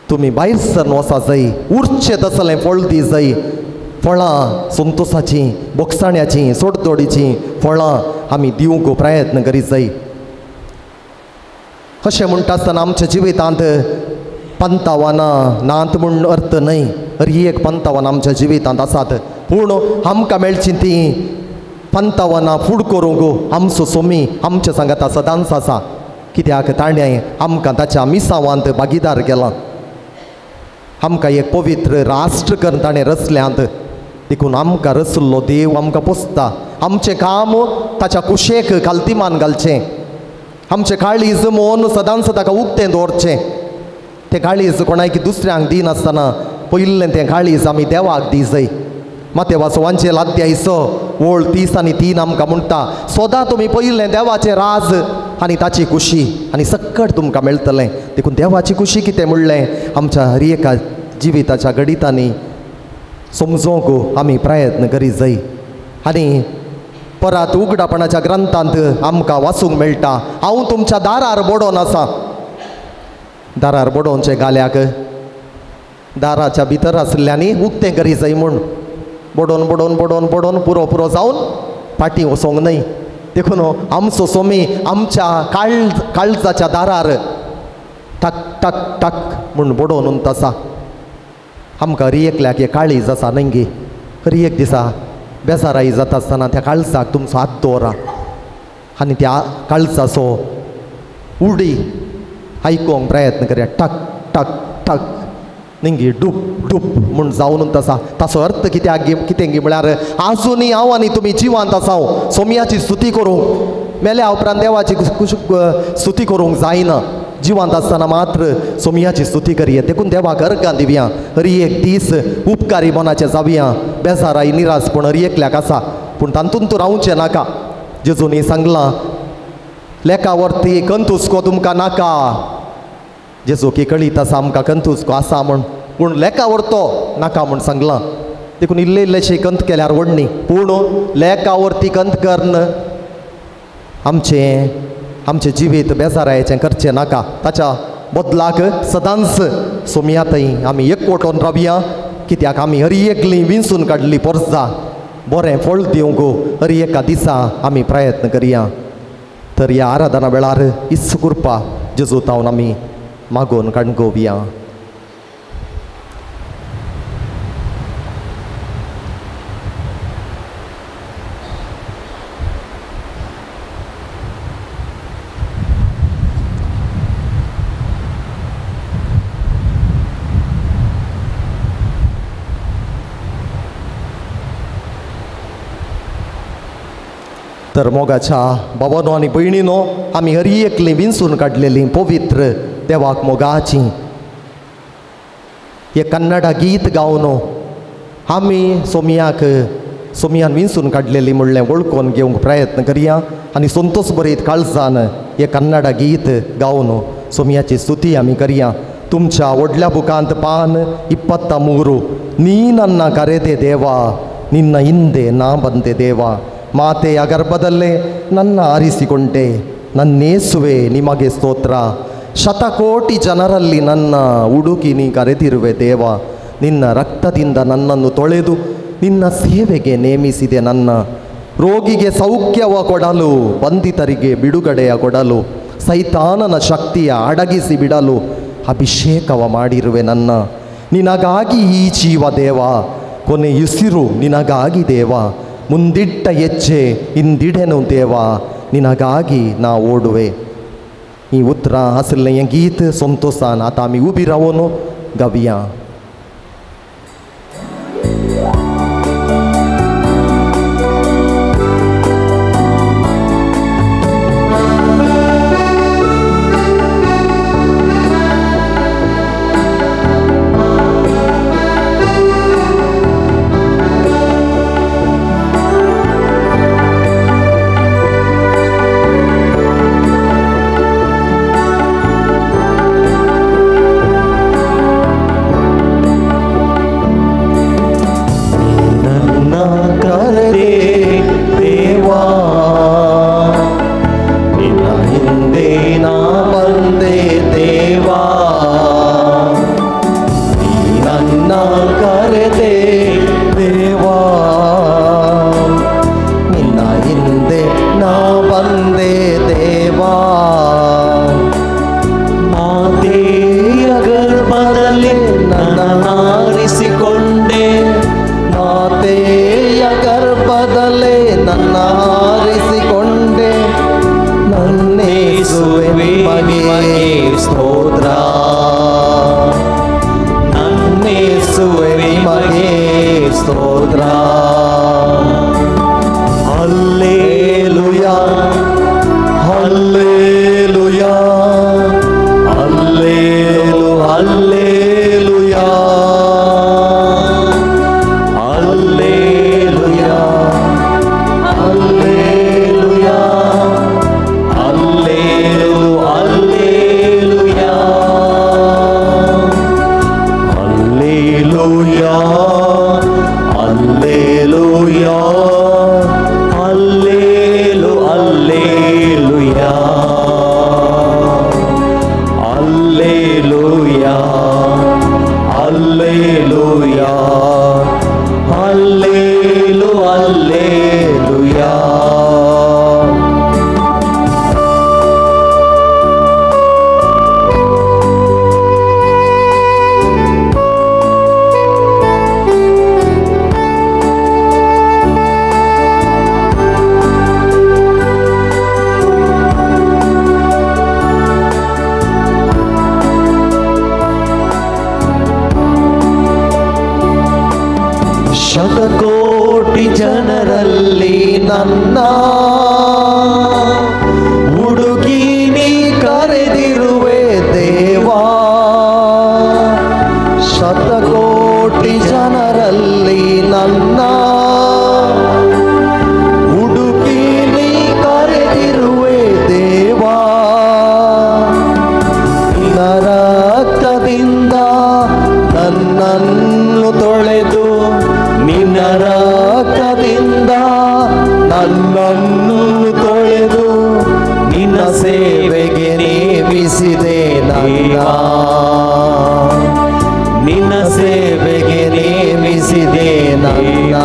तुमी भायर सरन वचा जाय, उरचें तसलें फळ दी जाय. फळां संतोसाचीं, बोगसाण्याचीं, सोडतोडीचीं फळां आमी दिवंक प्रयत्न करीत जाय. अशें म्हणटा आसतना आमच्या जिवितांत पंतावानां नात म्हूण अर्थ न्हय, हर एक पंतावान आमच्या जिवितांत आसात, पूण आमकां मेळची तीं पंतावानां फूड करूंक आमचो सोमी आमच्या सांगाता सदांच आसा. कित्याक ताणें आमकां ताच्या मिसावांत भागीदार केलां, आमकां एक पवित्र राष्ट्र करून ताणें रचल्यांत. देखून आमकां रचल्लो देव आमकां पोसता. आमचें काम ताच्या कुशेक खालतीमान घालचें, आमचें काळीज मन सदांच ताका उक्तें दवरचें. तें काळीज कोणायकी दुसऱ्यांक दिनासतना पयलें तें काळीज आमी देवाक दी जाय. मातेवाचो वांचेल अध्याय 6 ओळ 30 आनी 3 आमकां म्हणटा, सदां तुमी पयलें देवाचें राज आनी ताची खुशी आनी सक्कट तुमकां मेळटलें. देखून देवाची खुशी कितें म्हणलें आमच्या हर एका जिविताच्या घडितांनी समजोवंक आमी प्रयत्न करीत जाय. आनी परत उगडापणाच्या ग्रंथांत आमकां वाचूंक मेळटा, हांव तुमच्या दारार बडोवन आसा. दारार बडोवचें गाल्याक दाराच्या भितर आसल्ल्यांनी उक्तें करी जाय म्हूण बडोवन बडोवन बडोवन बडोवन पुरो पुरो जावन फाटीं वचोंक न्हय. देखून आमचो सोमी आमच्या काळजाच्या दारार टक टक टक म्हूण बडोवन उरता आसा. आमकां हर एकल्याक एक काळीज आसा न्हय गे, हर एक दिसा बेजाराय जाता आसतना त्या काळजाक तुमचो हात दवरा आनी त्या काळजाचो उडी आयकोंक प्रयत्न करया, टक टक टक न्हय डूप डूप म्हूण जावन आसा. ताचो अर्थ कित्याक कितें गी म्हळ्यार आजुनूय हांव आनी तुमी जिवांत आसा सोमयाची स्तुती करूंक. मेल्या उपरांत देवाची स्तुती करूंक जायना, जिवांत आसतना मात्र सोमयाची स्तुती करया. देखून देवाक अर्गां दिवया, हर एक दीस उपकारी मनाचे जावया. बेजाराय निरासपण हर एकल्याक आसा, पूण तातूंत तूं रावचें नाका. जेजूनी सांगलां, लेखा वरती कंतुस्को तुमकां नाका. जेजू की कळीत आसा आमकां कंतुस्को आसा म्हूण, पूण लेखा वरतो नाका म्हूण सांगलां. देखून इल्ले इल्लेशे कंत केल्यार व्हडनी, पूण लेखा वरती कंत करून आमचें आमचें जिवीत बेजारायचें करचें नाका. ताच्या बदलाक सदांच सोमया थंय आमी एकवटोन रावया, कित्याक आमी हर एकली विंचून काडली पोरसा बरें फळ दिवंक हर एका दिसा आमी प्रयत्न करया. तर ह्या आराधना वेळार इत्स कृपा जेजू तावन आमी मागोवन काणगोवया. तर मोगाच्या बाबानो आनी भयणीनो, आमी हर एकली विंचून काडलेली पवित्र देवाक मोगाची हे कन्नडा गीत गावन आमी सोमयाक सोमयान विंचून काडलेली म्हणलें वळखून घेवंक प्रयत्न करया आनी संतोष बरीत काळजान हे कन्नडा गीत गावन सोमयाची स्तुती आमी करया. तुमच्या व्हडल्या बुकांत पान 23, नी नन्ना करेदे देवा निन्न ಹಿಂದೆ ನಾ ಬಂದೆ ದೇವಾ, ಮಾತೆಯ ಗರ್ಭದಲ್ಲೇ ನನ್ನ ಆರಿಸಿಕೊಂಡೆ, ನನ್ನೇಸುವೆ ನಿಮಗೆ ಸ್ತೋತ್ರ, ಶತಕೋಟಿ ಜನರಲ್ಲಿ ನನ್ನ ಹುಡುಕಿ ನೀ ಕರೆದಿರುವೆ ದೇವ, ನಿನ್ನ ರಕ್ತದಿಂದ ನನ್ನನ್ನು ತೊಳೆದು ನಿನ್ನ ಸೇವೆಗೆ ನೇಮಿಸಿದೆ, ನನ್ನ ರೋಗಿಗೆ ಸೌಖ್ಯವ ಕೊಡಲು, ಬಂಧಿತರಿಗೆ ಬಿಡುಗಡೆಯ ಕೊಡಲು, ಸೈತಾನನ ಶಕ್ತಿಯ ಅಡಗಿಸಿ ಬಿಡಲು ಅಭಿಷೇಕವ ಮಾಡಿರುವೆ ನನ್ನ, ನಿನಗಾಗಿ ಈ ಜೀವ ದೇವ, ಕೊನೆಯುಸಿರು ನಿನಗಾಗಿ ದೇವ, ಮುಂದಿಟ್ಟ ಹೆಜ್ಜೆ ಹಿಂದಿಡೆನು ದೇವ, ನಿನಗಾಗಿ ನಾ ಓಡುವೆ. ಈ ಉತ್ತರ आशिल्लें हें गीत संतोषान आतां आमी उबी रावन गावया. ಸ್ತೋತ್ರ. Hallelujah, hallelujah, hallelu hallelujah, hallelujah, hallelujah, hallelu hallelujah, hallelujah, hallelujah, hallelu hallelujah, hallelujah, hallelujah, hallelu hallelujah. ಶತಕೋಟಿ ಜನರಲ್ಲಿ ನನ್ನ ಹುಡುಕಿ ನೀ ಕರೆದಿರುವೆ ದೇವಾ, ಶತಕೋಟಿ ಜನರಲ್ಲಿ ನನ್ನ ಹುಡುಕಿ ನೀ ಕರೆದಿರುವೆ ದೇವಾ, ನಿನ್ನ ರಕ್ತದಿಂದ ನನ್ನನ್ನು ತೊಳೆದು, ನಿನ್ನ ರಕ್ತದಿಂದ ನನ್ನನ್ನು ತೊಳೆದು, ನಿನ್ನ ಸೇವೆಗೆ ನೇಮಿಸಿದೆ ನನ್ನ, ನಿನ್ನ ಸೇವೆಗೆ ನೇಮಿಸಿದೆ ನನ್ನ.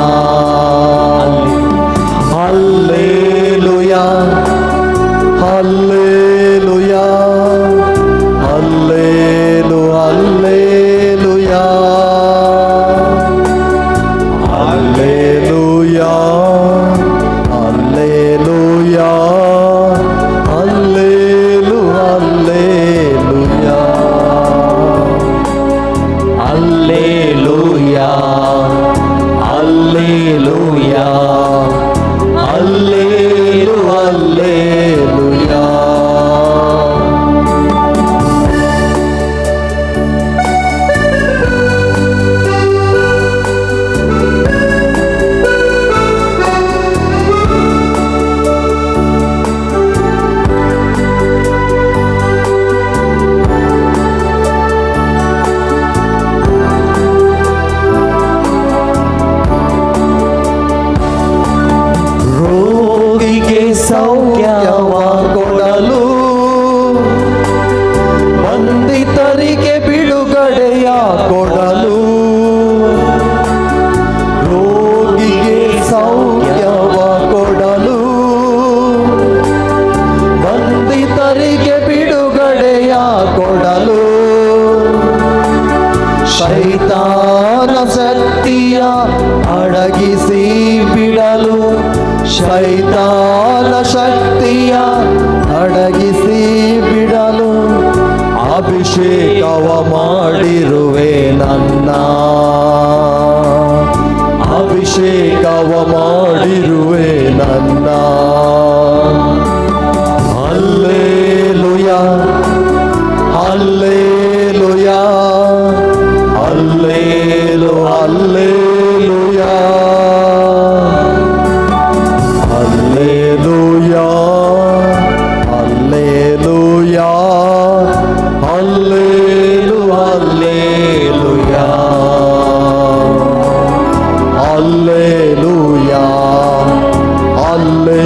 Hallelujah, hallelujah, hallelu hallelujah, hallelujah, hallelujah, hallelu hallelujah, hallelujah, hallelujah, hallelu hallelujah. ರೋಗಿಗೆ ಸೌಖ್ಯವ ಕೊಡಲು, ಬಂಧಿತರಿಗೆ ಬಿಡುಗಡೆಯ ಕೊಡಲು, ರೋಗಿಗೆ ಸೌಖ್ಯವ ಕೊಡಲು, ಬಂಧಿತರಿಗೆ ಬಿಡುಗಡೆಯ ಕೊಡಲು, ಶೈತಾನ ಶಕ್ತಿಯ ಅಡಗಿಸಿ ಬಿಡಲು, ಶೈತಾನ ಶಕ್ತಿಯ ಅಡಗಿಸಿ ಬಿಡಲು, ಅಭಿಷೇಕವ ಮಾಡಿರುವೆ ನನ್ನ, ಅಭಿಷೇಕವ ಮಾಡಿರುವೆ ನನ್ನ. Hallelujah, hallelujah, hallelu hallelujah, hallelujah, hallelujah, hallelu hallelujah, hallelujah, ಹಲ್ಲೆ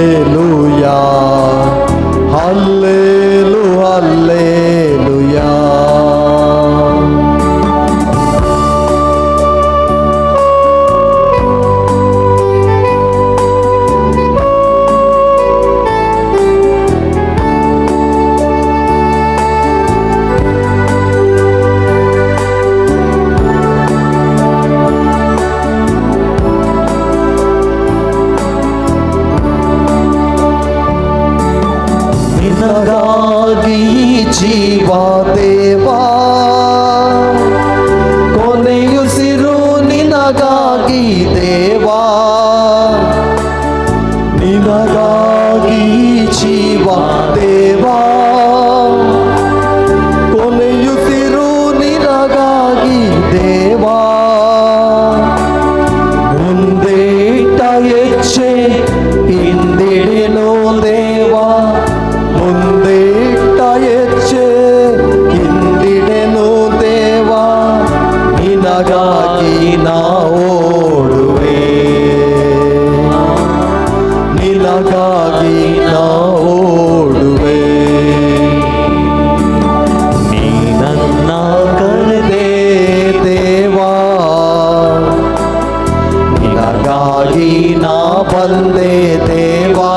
निनागी ना बंदे देवा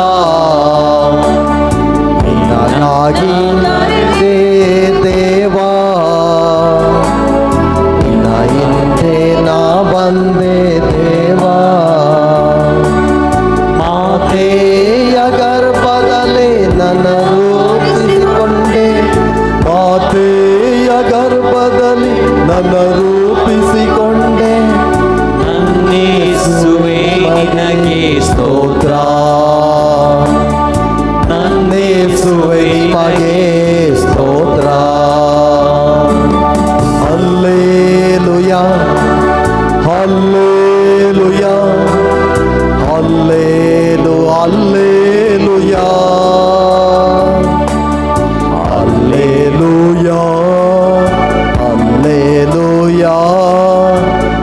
निनागी दे देवा निनाइंदे ना बंदे देवा माते अगर बदले नन रूपिसिकोंडे माते अगर बदले नन रूपिसिकोंडे ನನ್ನೇಸುವೇ ನಿನಗೆ ಸ್ತೋತ್ರ ನನ್ನೇಸುವೇ ನಿಮಗೆ ಸ್ತೋತ್ರ hallelujah hallelujah hallelu hallelujah hallelujah hallelujah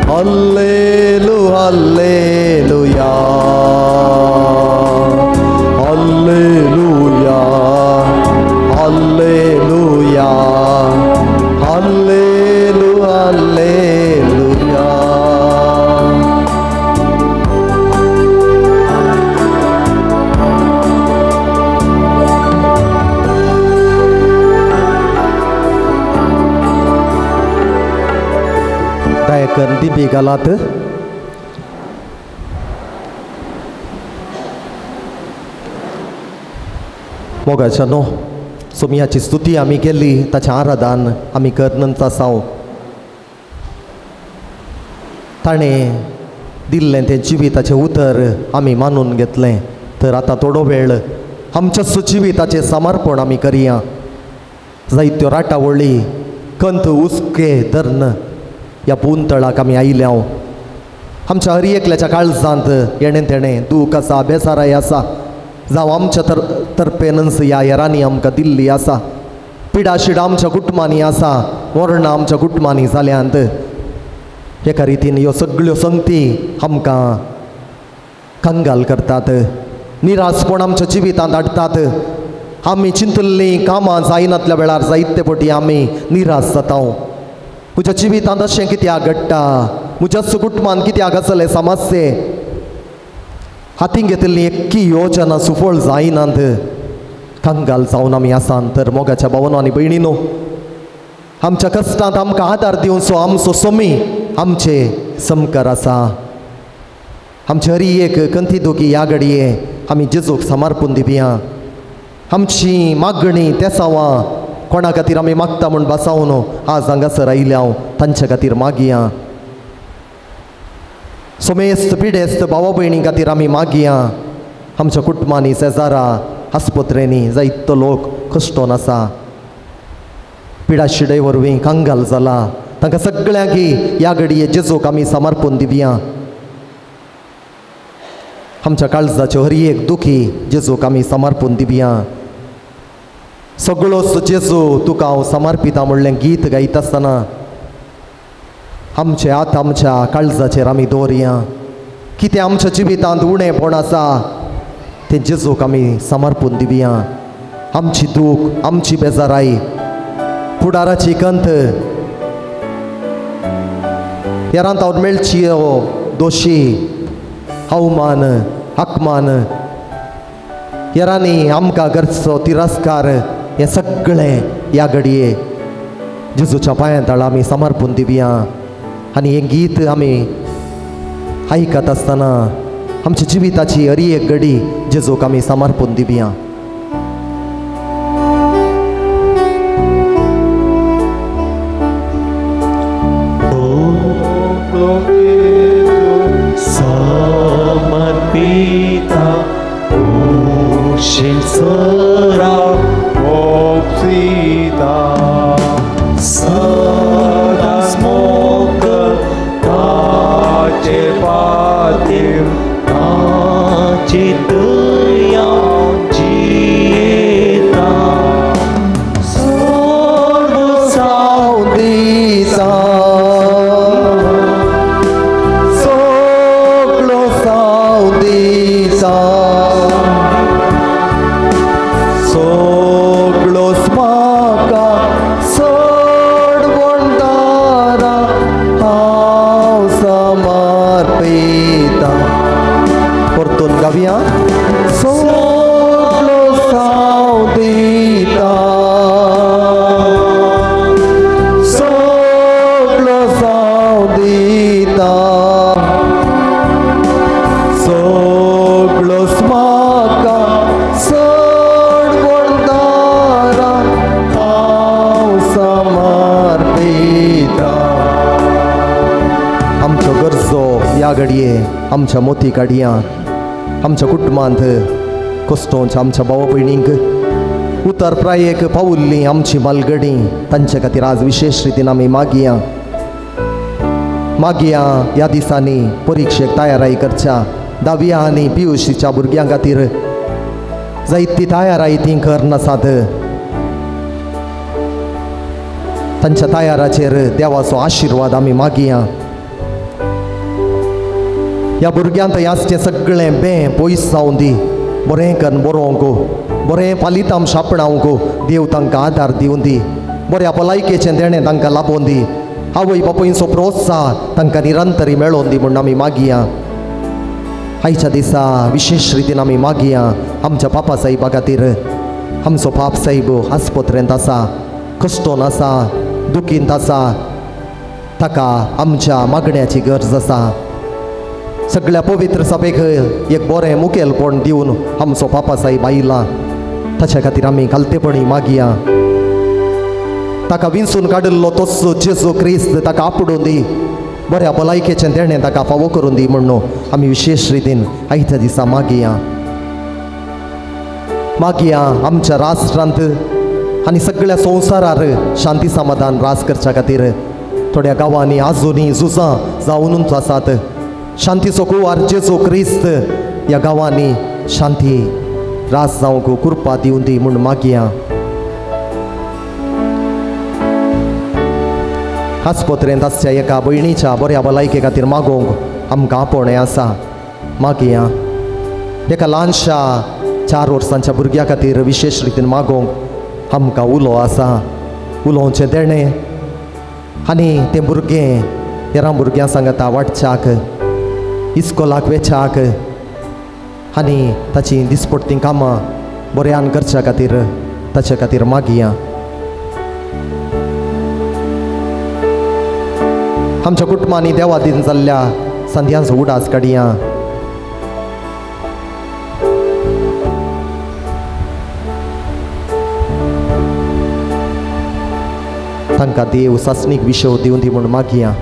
hallelu hallelujah hallelujah hallelujah hallelu hallelujah. दयाकर दिबी घालात. मोगाच्या न्हू सोमयाची स्तुती आमी केली, ताचें आराधन आमी करनच आसाव. ताणें दिल्लें तें जिविताचें उतर आमी मानून घेतलें. तर आतां थोडो वेळ आमच्या सुजिविताचें समर्पण आमी करया. जायत्यो राटावळी कंत हुस्के धरून ह्या पुंतळाक आमी आयल्या. आमच्या हर एकल्याच्या काळजांत येणें तेणें दूख आसा, बेजाराय आसा, जावं आमच्या तर्फेनच ह्या हेरांनी आमकां दिल्ली आसा. पिडा शिडा आमच्या कुटुंबांनी आसा, मरणां आमच्या कुटुंबांनी जाल्यांत. एका रितीन ह्यो सगळ्यो संगती आमकां कंगाल करतात, निराशपण आमच्या जिवितांत हाडटात. आमी चिंतिल्लीं कामां जायनातल्या वेळार जायते पटी आमी निराश जाता. म्हज्या जिवितांत अशें कित्याक घडटा, म्हज्या कुटुंबांत कित्याक आसले समस्ये, हातीन घेतिल्ली एक्की योजना सुफळ जायनात, कंगाल जावन आमी आसान. तर मोगाच्या भावानो आनी भयणीनो, आमच्या कश्टांत आमकां आदार दिवचो आमचो सोमी आमचे समकार आसा. आमचे हरी एक कंती दुखी ह्या घडये आमी जेजूक समर्पून दिवया. आमची मागणी तेसांवां कोणा खातीर आमी मागता म्हूण बसावन आज हांगासर आयल्या हांव तांच्या खातीर मागया. सोमेस्त पिडेस्त भावा भयणी खातीर आमी मागया. आमच्या कुटुंबांनी, शेजारा, आस्पत्रेंनी जायतो लोक कश्टोन आसा, पिडा शिडे वरवीं कंगाल जाला. तांकां सगळ्यांक ह्या घडये जेजूक आमी समर्पून दिवया. आमच्या काळजाच्यो हर एक दुखी जेजूक आमी समर्पून दिवया. सगळोच जेजू तुका हांव समर्पिता म्हणलें गीत गायता आसतना आमचे हात आमच्या काळजाचेर आमी दवरया. कितें आमच्या जिवितांत उणेपण आसा तें जेजूक आमी समर्पून दिवया. आमची दूख, आमची बेजाराय, फुडाराची कंत, हेरांत हांव मेळची दोशी, अवमान, अपमान, हेरांनी आमकां करचो तिरस्कार, हें सगळें ह्या घडये जेजूच्या पांयां तळा आमी समर्पून दिवया. आनी हें गीत आमी आयकत आसतना आमच्या जिविताची हरी एक घडी जेजूक आमी समर्पून दिवया. समर्पिता सरा ओप्सिता सदा स्मोक ताचे पातीर ताचे दया जियेता सर्व साव दिसा सगळो साव दिसा सगळोच म्हाका सोडवणदारा हांव समर्पिता. गावया. सगलो साव दिता, सगलो साव दिता, सगलो म्हाका सडवणदारा हांव समर्पिता. आमच्यो गरजो ह्या घडये आमच्या मोती काडया, आमच्या कुटुंबांत कश्टोंच्या आमच्या भाव भयणींक उतर प्रायेक पावुल्ली आमची मालगडी तांचे खातीर आज विशेश रितीन आमी मागया. मागया ह्या दिसांनी परिक्षेक तयाराय करच्या धाव्या आनी पियुशीच्या भुरग्यां खातीर जायती तयाराय ती करनासात. तांच्या तयाराचेर देवाचो आशिर्वाद आमी मागया. ह्या भुरग्यांत आसचें सगळें बें पयस जावं दी, बरें करून बरोवंक, बरें पालितांश आपणावंक देव तांकां आदार दिवं दी, बऱ्या भलायकेचें देणें तांकां लाबोवन दी, आवय बापूयचो प्रोत्साह तांकां निरंतरी मेळोवन दी म्हूण आमी मागया. आयच्या दिसा विशेश रितीन आमी मागया आमच्या पापा साहेबा खातीर. आमचो पाप साहेब आस्पत्रेंत आसा, कश्टोन आसा, दुखींत आसा, ताका आमच्या मागण्याची गरज आसा. सगळ्या पवित्र सभेक एक बरें मुखेलपण दिवन आमचो पापा साहेब आयला, ताच्या खातीर आमी खालतेपणी मागया. ताका विंचून काडिल्लो तोच जेजू क्रिस्त ताका आपडून दी, बऱ्या भलायकेचें देणें ताका फावो करून दी म्हणून आमी विशेश रितीन आयच्या दिसा मागया. मागया आमच्या राष्ट्रांत आनी सगळ्या संवसारार शांती समाधान रास करच्या खातीर. थोड्या गांवांनी आजुनी झुजां जावनूच आसात. शांतीचो कुवार जेजू क्रिस्त ह्या गांवांनी शांती रास जावंक कृपा दिवन दी म्हूण मागया. आस्पत्रेंत आसच्या एका भयणीच्या बऱ्या भलायके खातीर मागोवंक आमकां आपोवणें आसा. मागया एका ल्हानशा 4 वर्सांच्या भुरग्या खातीर विशेश रितीन मागोवंक आमकां उलो आसा. उलोवचें देणें आनी तें भुरगें हेरां भुरग्यां सांगता वाटच्याक, इस्कोलाक वेच्याक आनी ताची दिसपट्टीं कामां बऱ्यान करच्या खातीर ताचे खातीर मागया. आमच्या कुटुंबांनी देवा दिन जाल्ल्या संध्यांचो उडास काडया. तांकां देव सासणीक विशव दिवन दी म्हूण मागया.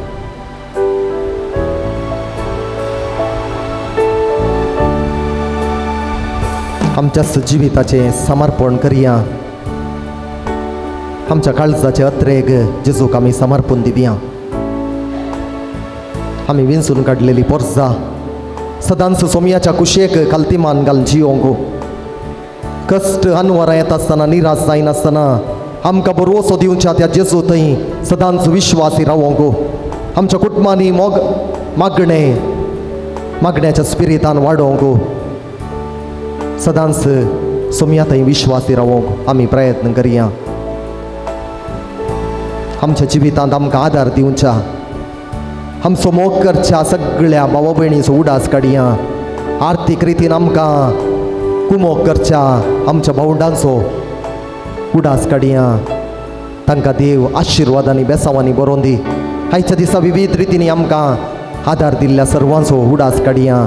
आमच्या जिविताचें समर्पण करया. आमच्या काळजाचे अत्रेग जेजूक आमी समर्पण दिवया. आमी विंचून काडलेली पोरजा सदांच सोमयाच्या कुशेक खालतीमान घालून जियोंक, कश्ट अनवरां येता आसतना निराश जायनासतना आमकां बरोसो दिवच्या त्या जेजू थंय सदांच विश्वासी रावोंक. आमच्या कुटुंबांनी मोग मागणें मागण्याच्या स्पिरितान वाडोवंक सदांच सोमया थंय विश्वासी रावोंक आमी प्रयत्न करया. आमच्या जिवितांत आमकां आदार दिवच्या, आमचो मोग करच्या सगळ्या भावा भयणीचो उडास काडया. आर्थीक रितीन आमकां कुमोक करच्या आमच्या भावंडांचो उडास काडया. तांकां देव आशिर्वादांनी बेसावांनी बरोवन दी. आयच्या दिसा विविध रितींनी आमकां आदार दिल्ल्या सर्वांचो उडास काडया.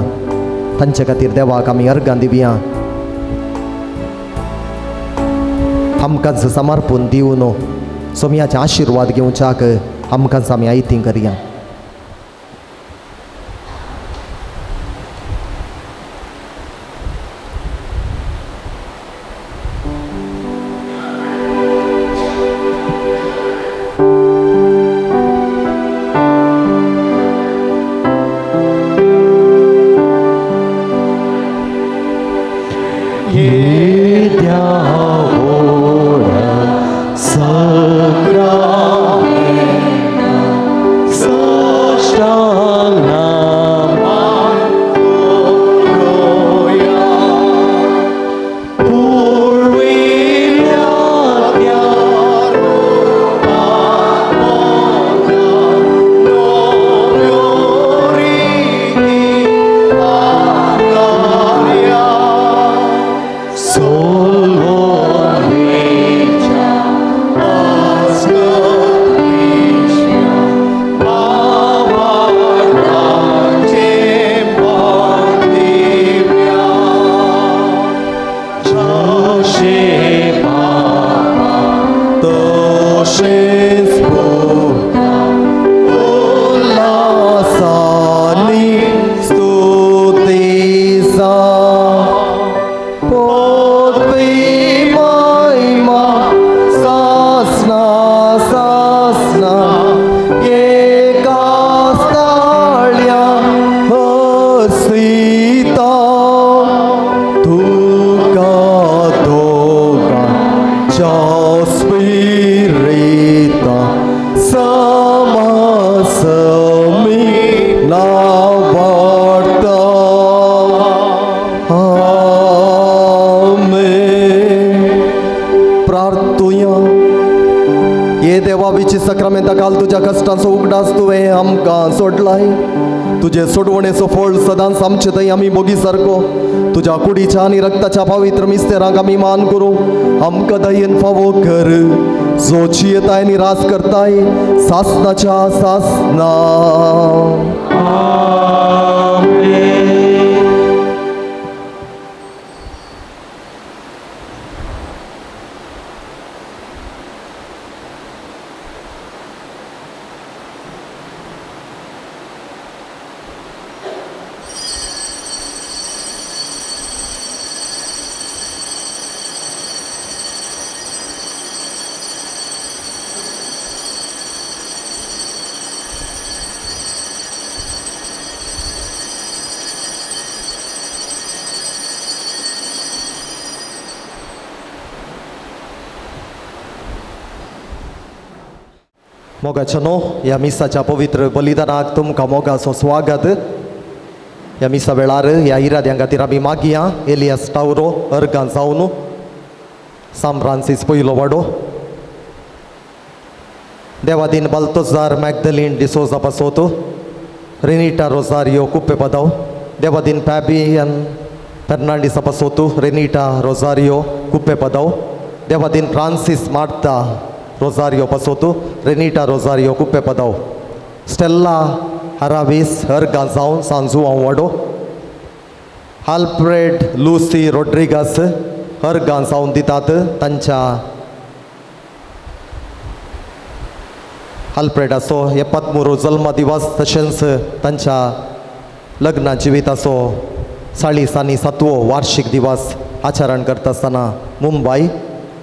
तांचे खातीर देवाक आमी अर्गां दिवया. आमकांच समर्पण दिवन सोमयाचे आशिर्वाद घेवच्याक आमकांच आमी आयती करया. देवावीची सक्रामेंता काल तुज्या कश्टांचो उगडास तुवें आमकां सोडलाय। तुजे सोडवणेचो फळ सदांच आमचे थंय आमी भोगी सारको तुज्या कुडीच्या आनी रक्ताच्या पवित्र मिस्तेरांक आमी मान करूं। आमकां दयेन फावो कर जो जियेताय आनी राज करताय सासनाच्या सासना। मोगाच्या न्हू ह्या मिसाच्या पवित्र बलिदानाक तुमकां मोगाचो स्वागत। ह्या मिसा वेळार ह्या इराद्यां खातीर आमी मागया। एलियास टावरो अर्गां जावन सांत फ्रांसीस पयलो वाडो, देवादीन बाल्तोजार मॅगदलीन डिसोजा पासोत, रेनिटा रोजारियो कुप्पे पदाव, देवादीन फॅबियन फेर्नांडीसा पासोत, रेनिटा रोजारियो कुप्पे पदाव, देवादीन फ्रांसीस मार्ता रोजारियो पासोतू, रेनिटा रोजारियो कुप्पे पदाव, स्टेल्ला हरावीस हरगां जावन सांजुआंव वाडो, आल्फ्रेड लुसी रोड्रिगास हरगां जावन दितात तांच्या आल्फ्रेडाचो एपात्मुरो जल्म दिवस तशेंच तांच्या लग्न जिविताचो 40 आनी 7वो वार्षिक दिवस आचरण करता आसतना मुंबय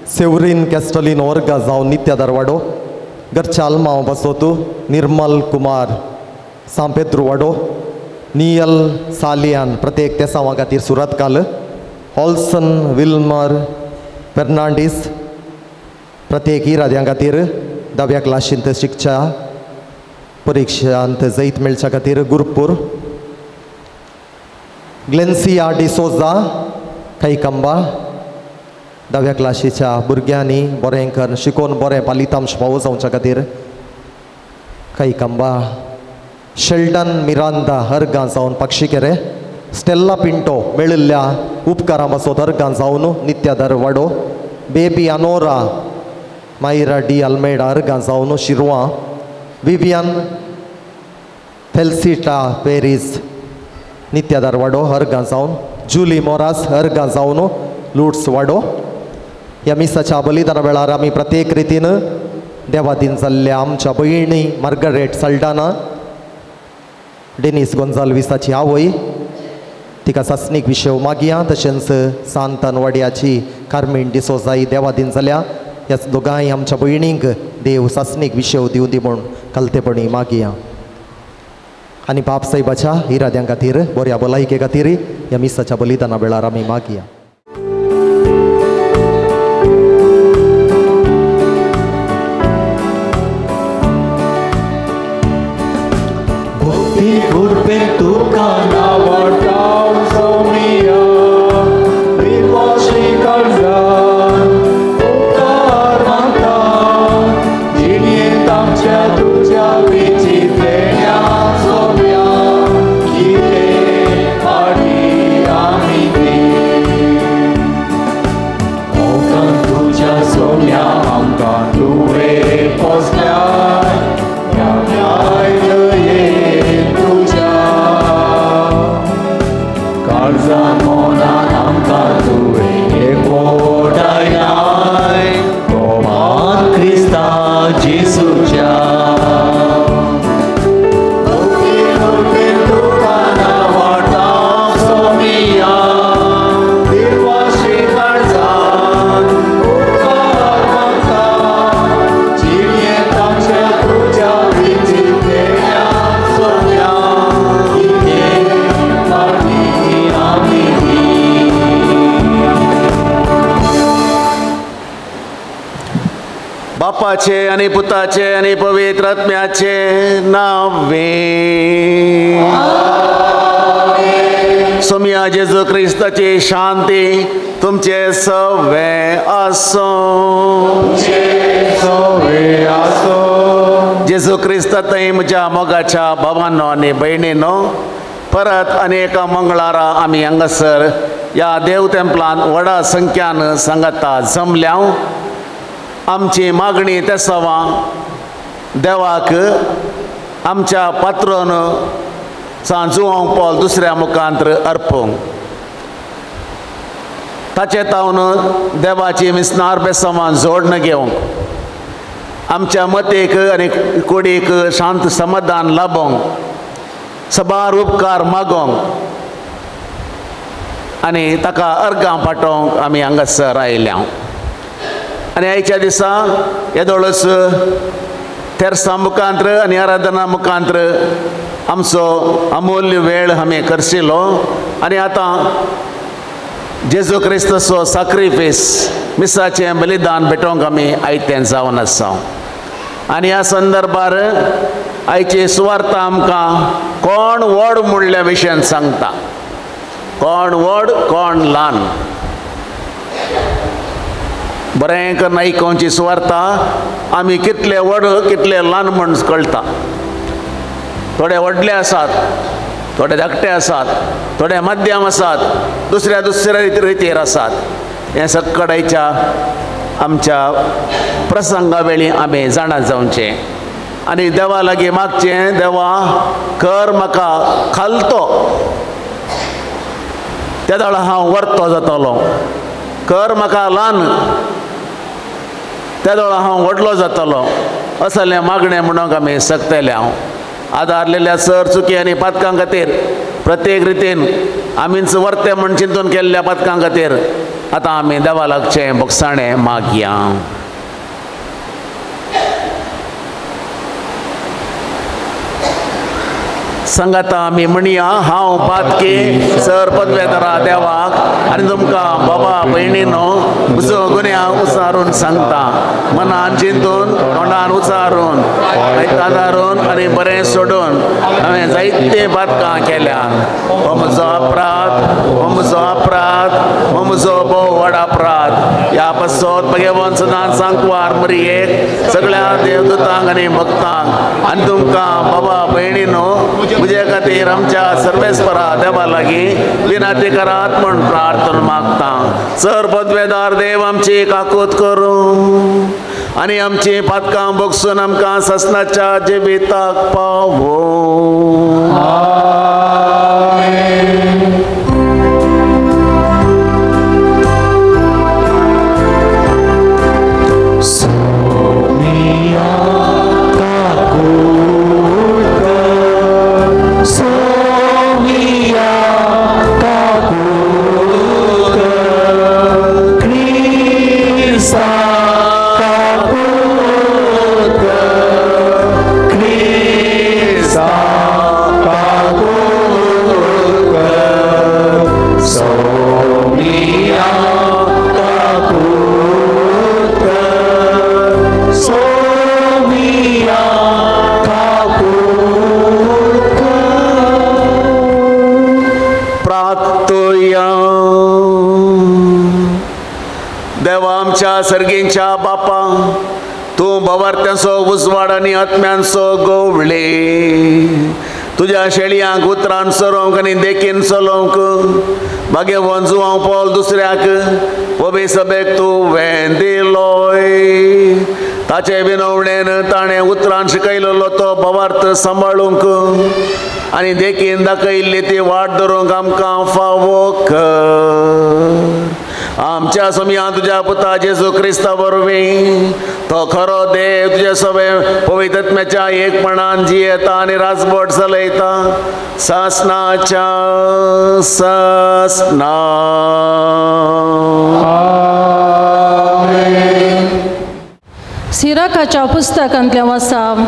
सेवरीन कॅस्टलीन वर्गा जावन नित्या दरवाडो, घरच्या आल्मांव बसोतू निर्मल कुमार सांपेद्रू वाडो, नियल सालियान प्रत्येक तेसांवा खातीर सुरतकाल, हॉल्सन विल्मर फेर्नांडीस प्रत्येक इराद्यां खातीर 10व्या क्लाशींत शिकच्या परिक्षांत जैत मेळच्या खातीर गुरपूर, ग्लेन्सिया डिसोजा कैकंबा 10व्या क्लाशीच्या भुरग्यांनी बरें कर शिकोवन बरें फलितांश फावो जावच्या खातीर कैकंबा, शेल्डन मिरांदा हरगां जावन पक्षीकेरे, स्टेल्ला पिंटो मेळिल्ल्या उपकारां पासत हरगां जावन नित्यादर वाडो, बेबी अनोरा मायरा डी अल्मेडा हरगां जावन शिरवां, विवियन फेल्सिटा पेरीस नित्यादर वाडो हरगां जावन, जुली मोरास हरगां जावन लुट्स वाडो। ह्या मिसाच्या बलिदाना वेळार आमी प्रत्येक रितीन देवादीन जाल्ल्या आमच्या भयणी मार्गरेट सल्डाना डेनीस गोंजाल्विसाची आवय तिका सासणीक विशय मागया, तशेंच सांतान वाड्याची कार्मीण डिसोजाई देवादीन जाल्या ह्या दोगांय आमच्या भयणींक देव सासणीक विशय दिवं दी म्हूण कलतेपणी मागया। आनी बाप साहेबाच्या इराद्यां खातीर बऱ्या भलायके खातीर ह्या मिसाच्या बलिदाना वेळार आमी मागया। बापाचे आणि पुताचे आणि पवित्र आत्म्याचे नावे. सोमया जेजू क्रिस्ताची शांती तुमचे सवे आसूं. जेजू क्रिस्त थंय म्हज्या मोगाच्या भावांनो आनी भयणीनो, परत आनी एका मंगळारा आमी हांगासर ह्या देव तेंपलान व्हडा संख्यान सांगाता जमल्या. आमची मागणी तेसावां देवाक आमच्या पात्रोन सांत जुआंव पॉल दुसऱ्या मुखांत अर्पूंक, ताचे तावन देवाची मिसनार बेसवान जोडण घेवंक, आमच्या मतेक आनी कुडीक शांत समाधान लाबोवंक, सबार उपकार मागोवंक आनी ताका अर्गां पाठोवंक आमी हांगासर आयल्या. आनी आयच्या दिसा येदोळच तेर्सां मुखांत्र आनी आराधना मुखांत्र आमचो अमूल्य वेळ आमी करशिलो. आनी आतां जेजू क्रिस्ताचो साक्रिफीस मिसाचें बलिदान भेटोवंक आमी आयतें जावन आसा. आनी ह्या संदर्भार आयची सुवार्ता आमकां कोण व्हड म्हणल्या विशयान सांगता, कोण व्हड कोण ल्हान. बरें करून आयकोवची सुवार्ता आमी कितले व्हड कितले ल्हान म्हूण कळटा. थोडे व्हडले आसात, थोडे धाकटे आसात, थोडे मध्यम आसात, दुसऱ्या दुसऱ्या रितीर आसात. हें सक्कड आयच्या आमच्या प्रसंगा वेळी आमी जाणा जावचें आनी देवा लागीं मागचें, देवा कर म्हाका खालतो, त्या वेळार हांव वर्तो जातलो, कर म्हाका ल्हान, त्या वेळार हांव व्हडलो जातलो, असलें मागणें म्हणूंक आमी शकतले. हांव आदारलेल्या सर चुकी आनी पातकां खातीर प्रत्येक रितीन आमीच वर्ते म्हूण चिंतून केल्ल्या पातकां खातीर आतां आमी देवा लागचें बोगसाणें मागया. सांगाता आमी म्हणया, हांव पातकी सर पदवेदारा देवाक आनी तुमकां बाबा भयणीनो म्हजो गुन्यांव उचारून सांगता, मनान चिंतून तोंडान उचारून आदारून आनी बरें सोडून हांवें जायते पातकां केल्या. हो म्हजो अपराध, हो म्हजो अपराध, हो म्हजो भोव व्हड अपराध. ह्या पासत भगवान सदांच सांकवार मरियेक सगळ्या देवदूतांक आनी भक्तांक आनी तुमकां बाबा भयणीनो म्हजे खातीर आमच्या सर्वेस्परा देवा लागीं विनंती करात म्हूण प्रार्थना मागता. सर पदवेदार देव आमची काकूत करूं आनी आमची पातकां भोगसून आमकां ससनाच्या जिविताक पावोवं. सर्गींच्या बापा, तूं भवार्थ्यांचो उजवाड आनी आत्म्यांचो गोवळे, तुज्या शेळयांक उतरान सरोवंक आनी देखीन चलोवंक भाग्यवान जुआंव पॉल दुसऱ्याक ओबे सभेक तूं वें दिलोय. ताचे विनवणेन ताणें उतरान शिकयलेलो तो भवार्थ सांबाळूंक आनी देखीन दाखयल्ली ती वाट धरूंक आमकां फावो कर. आमच्या सोमया तुज्या पुता जेजू क्रिस्ता वरवीं तो खरो देव तुज्या सवे पवित्रत्म्याच्या एकपणान जियेता आनी राजवट चलयता सासनाच्या सासना. सिराखाच्या पुस्तकांतलें वाचाप.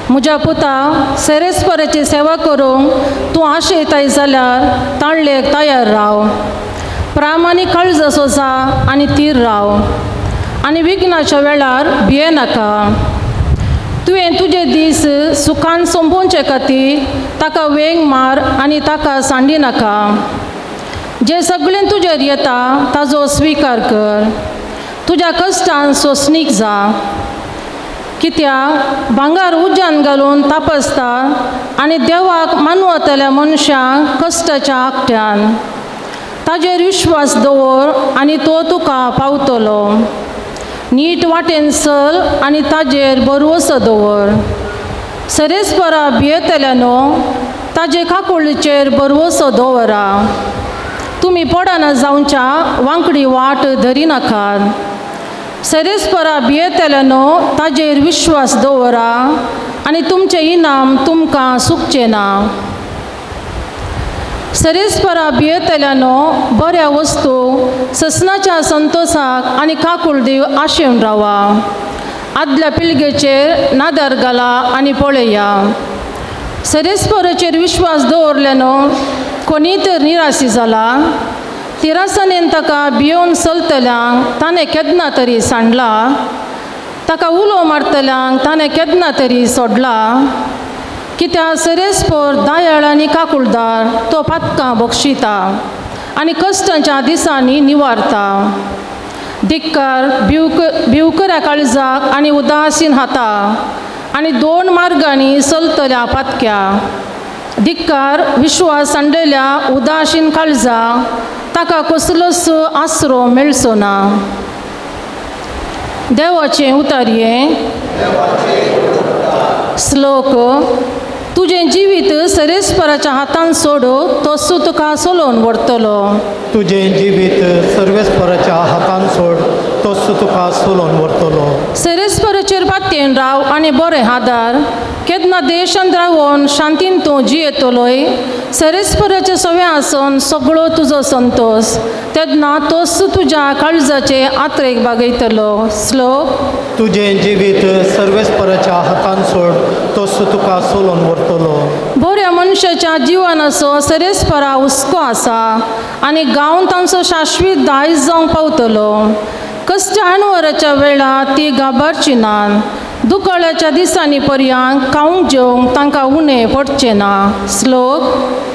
म्हज्या पुता, सेरेस्पराची सेवा करूंक तूं आशेताय जाल्यार ताणलेक तयार राव, प्रामाणीक काळजाचो जा आनी थीर राव आनी विघ्नाच्या वेळार भियेनाका. तुवें तुजे दीस सुखान सोंपोवचे खातीर ताका वेंग मार आनी ताका सांडी नाका. जें सगळें तुजेर येता ताजो स्विकार कर. तुज्या कश्टान सोंसणीक जा. कित्याक भांगर उज्यान घालून तापसता आनी देवाक मानवतल्या मनशांक कश्टाच्या आकट्यान. ताजेर विश्वास दवर आनी तो तुका पावतलो. नीट वाटेन चल आनी ताजेर भरवंसो दवर. सरेस्परा भियेतल्यानो ताजे काकुळीचेर भरवंसो दवरा. तुमी पडना जावच्या वांकडी वाट धरिनाकात. सरेस्परा भियेतल्यानो ताजेर विश्वास दवरा आनी तुमचें इनाम तुमकां सुकचें ना. सरेस्परा भियेतल्यानो बऱ्या वस्तू ससनाच्या संतोसाक आनी काकुळदेव आशेवन रावा. आदल्या पिळगेचेर नादर घाला आनी पळया. सरेस्पराचेर विश्वास दवरल्यानो कोणी तर निराशी जाला. तिरासनेन ताका भियोवन चलतल्यांक ताणें केन्ना तरी सांडला. ताका उलो मारतल्यांक ताणें केन्ना तरी सोडला. कित्याक सरेस्पर दयाळ आनी काकुळदार तो पातकां बक्षिता आनी कश्टांच्या दिसांनी निवारता. धिक्कार भिवकऱ्या काळजाक आनी उदासीन हाता आनी दोन मार्गांनी चलतल्या पातक्या. धिक्कार विश्वास सांडलेल्या उदासीन काळजा ताका कसलोच आसरो मेळचो ना. देवाचें उतारयें. श्लोक. तुजें जिवीत सरेस्पराच्या हातान सोडो तसो तुका चलोवन व्हरतलो. तुजें जिवीत सर्वेस्पराच्या हातान सोड तसो तुका चलोवन व्हरतलो. सरेस्पराचेर पातयेन राव आनी बरें आदार. केन्ना देशांत रावोन शांतीन तूं जियेतलोय. सरेस्पराचे सवे आसून सगळो तुजो संतोस तेन्ना तोच तुज्या काळजाचे आत्रेक बागयतलो. श्लोक. तुजें जिवीत सर्वेस्पराच्या हातान सोड तसो तुका चलोवन व्हरतलो. बऱ्या मनशाच्या जिवनाचो सरेस्परा हुस्को आसा आनी गांव तांचो शाश्वीत दायज जावंक पावतलो. कश्ट आणवराच्या वेळार ती गाबारची ना. दुकळाच्या दिसांनी पर्यांक खावंक जेवंक तांकां उणें पडचें ना. श्लोक.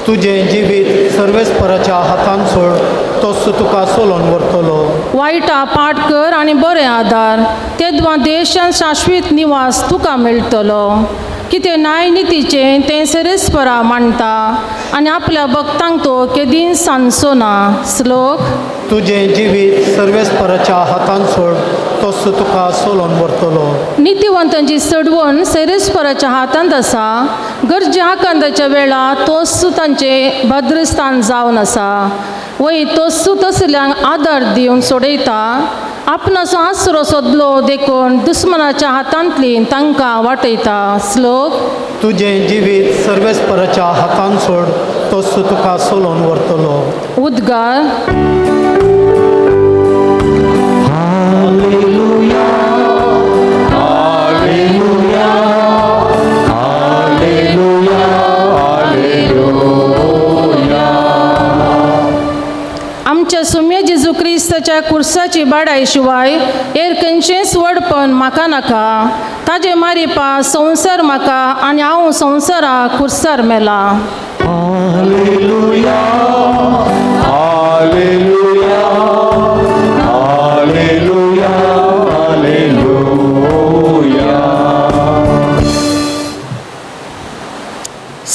तुजें जिवीत सर्वेस्पराच्या हातान सोड तसो तुका चलोवन व्हरतलो. वायटा पाठ कर आनी बरें आदार तेदवा देशांत शाश्वीत निवास तुका मेळटलो. कितें न्याय नितीचें तें सरेस्परा मांडटा आनी आपल्या भक्तांक तो केदींच सांजचो ना. श्लोक. तुजें जिवीत सर्वेस्पराच्या हातान सोड तसो तुका चलोवन व्हरतलो. नितीवंतांची चडवण सरेस्पराच्या हातांत आसा. गरजे आकांताच्या वेळार तोच तांचें भद्रस्थान जावन आसा. वय तोच तसल्यांक आदार दिवन सोडयता. आपणाचो आसरो सोदलो देखून दुस्मनाच्या हातांतली तांकां वाटयता. श्लोक. तुजें जिवीत सर्वेस्पराच्या हातान सोड तसो तुका चलोवन व्हरतलो. उद्गार. Hallelujah hallelujah hallelujah hallelujah. आमच्या सुम्या जेजू क्रिस्ताच्या कुर्साची बाडाय शिवाय हेर खंयचेंच व्हडपण म्हाका नाका. ताजे मारिपा संवसार म्हाका आनी हांव संवसारा कुर्सार मेला. Hallelujah hallelujah hallelujah hallelujah.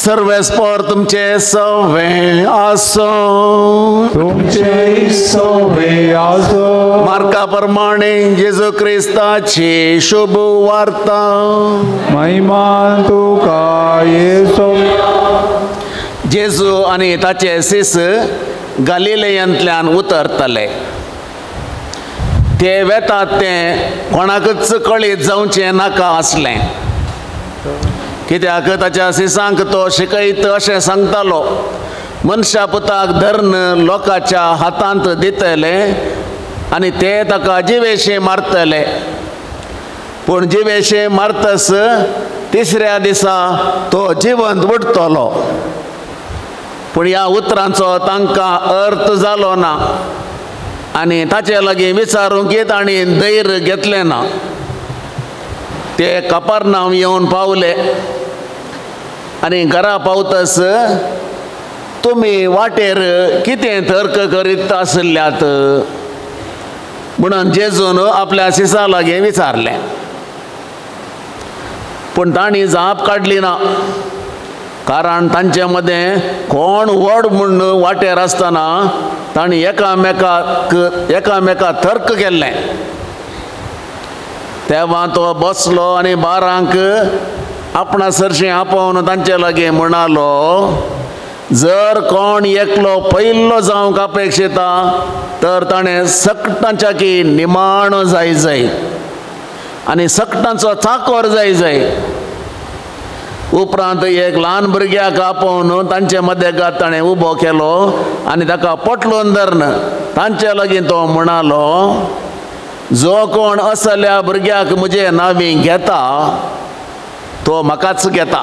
सर्वेस्पर तुमचे सवे आसो. तुमचे सवे आसो. मार्का प्रमाणे जेजू क्रिस्ताची शुभ वार्ता. महिमा तुका येसू. जेजू आनी ताचे शिस गालिलेयांतल्यान उतरतले. ते वेतात तें कोणाकच कळीत जावचें नाका आसलें. कित्याक ताच्या शिसांक तो शिकयत अशें सांगतालो, मनशा पुताक धरून लोकांच्या हातांत दितले आनी ते ताका जिवेशे मारतले. पूण जिवेशे मारतस तिसऱ्या दिसा तो जिवंत उठतलो. पूण ह्या उतरांचो तांकां अर्थ जालो ना आनी ताचे लागीं विचारूंक तांणी धैर्य घेतलें ना. ते कपर्नाम येवन पावले आनी घरा पावतस तुमी वाटेर कितें तर्क करीत आसल्यात म्हणून जेजून आपल्या शिसा लागीं विचारलें. पूण तांणी जाप काडली ना, कारण तांचे मदें कोण व्हड म्हूण वाटेर आसतना तांणी एकामेका तर्क केल्लें. तेव्हा तो बसलो आनी बारांक आपणा सरशीं आपोवन तांचे लागीं म्हणालो, जर कोण एकलो पयलो जावंक अपेक्षिता तर ताणें सकटांच्या की निमाणो जाय जाय आनी सकटांचो चाकोर जाय जाय. उपरांत एक ल्हान भुरग्याक आपोवन तांचे मदेगात ताणें उबो केलो आनी ताका पोटलोन धरून तांचे लागीं तो म्हणालो, जो कोण असल्या भुरग्याक म्हजे नांवी घेता तो म्हाकाच घेता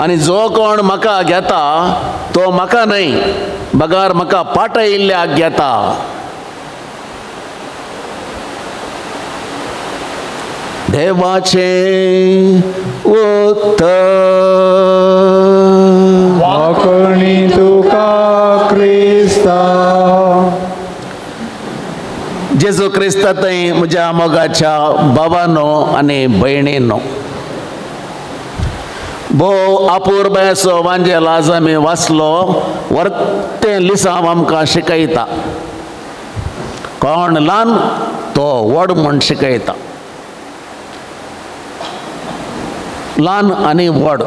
आनी जो कोण म्हाका घेता तो म्हाका न्हय बगार म्हाका पाटयिल्ल्याक घेता. देवाचें उतर. वाकणी तुका क्रिस्ता. जेजू क्रिस्ता थंय म्हज्या मोगाच्या बाबानो आनी भयणीनो, भोव अपुरबायेचो वांजेल आज आमी वाचलो. वर्तें लिसांव आमकां शिकयता, कोण ल्हान तो व्हड म्हूण शिकयता. ल्हान आनी व्हड.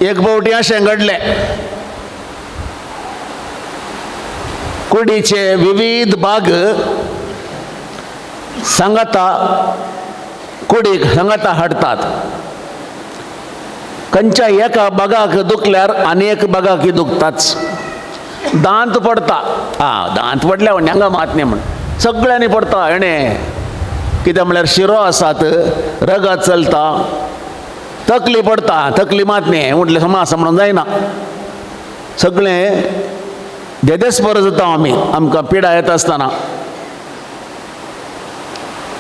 एक फावटी अशें घडलें, कुडीचे विविध भाग सांगाता कुडीक सांगाता हाडटात. खंयच्या एका भागाक दुखल्यार आनी एक भागाक दुखताच. दांत पडटा, आं दांत पडल्या हांगा मात न्ही म्हण सगळ्यांनी पडटा. हेणें कितें म्हळ्यार शिरो आसात, रगत चलता, तकली पडटा, तकली मात न्ही म्हटलें समा आसा म्हणून जायना. सगळें देदेस्पर जाता आमी, आमकां पिडा येता आसतना.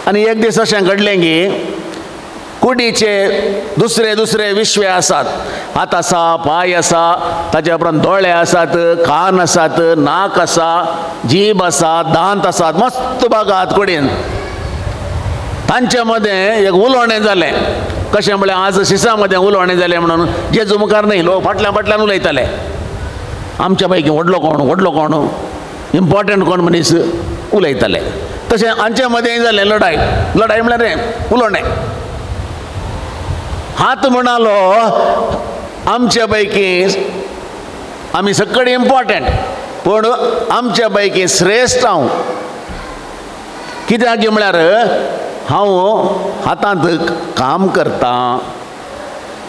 आनी एक दीस अशें घडलें की कुडीचे दुसरे दुसरे विश्वे आसात, हात आसा, पांय आसा, ताच्या उपरांत दोळे आसात, कान आसात, नाक आसा, जीब आसा, दांत आसात, मस्त भागात कुडीन. तांचे मदें एक उलोवणें जालें. कशें म्हळ्यार आज शिसा मदें उलोवणें जालें म्हणून जेजू मुखार न्हय, लोक फाटल्यान फाटल्यान उलयताले. आमच्या पैकी व्हडलो कोण, व्हडलो कोण, इम्पॉर्टंट कोण मनीस उलयताले. तशें हांचे मदें जालें लडाय. लडाय म्हळ्यार उलोवणें. हात म्हणालो, आमच्या पैकी आमी सगळे इम्पॉर्टंट, पूण आमच्या पैकी श्रेश्ठ हांव. कित्याक म्हळ्यार हांव हातांत काम करतां,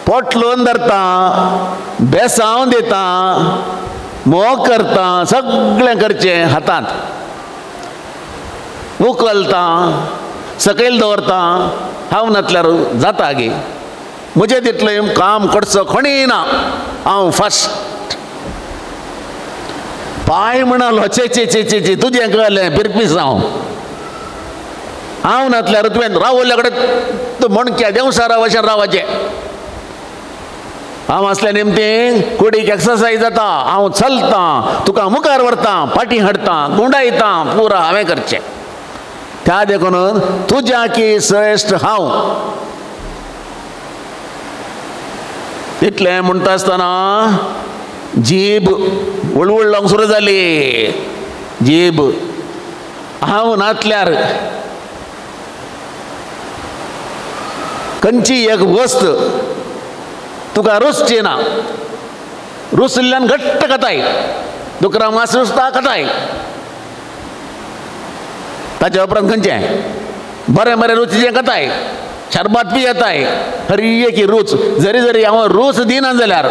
पोटलोन धरतां, बेसांव दितां, मोग करतां, सगळें करचें हातांत, उखलतां, सकयल दवरतां. हांव नातल्यार जाता गे म्हजें तितलें काम करचो कोणीय ना, हांव फर्स्ट. पांय म्हणालो, चे चे चे चे चे तुजें कळ्ळें पिरपीस हांव. हांव नातल्यार तुवें रावल्या कडेन तूं मणक्या देंवसारा भशेन रावाचें. हांव आसल्या निमतीं कुडीक एक्सरसायज जाता, हांव चलतां, तुका मुखार व्हरतां, फाटीं हाडटां, गुंडायतां, पुरा हांवें करचें. त्या देखून तुज्या की श्रेश्ठ हांव. तितलें म्हणटा आसतना जीब उळवळोंक सुरू जाली. जीब हांव नातल्यार खंयची एक वस्त तुका रुचची ना, रुचिल्ल्यान घट्ट खाताय, दुकरा मास रुचता खाताय. ताच्या उपरांत खंयचें बरें बरें रुचीचें खाताय, शरबत पियेताय, हरी एक रूच. जरी जरी हांव रूच दिना जाल्यार,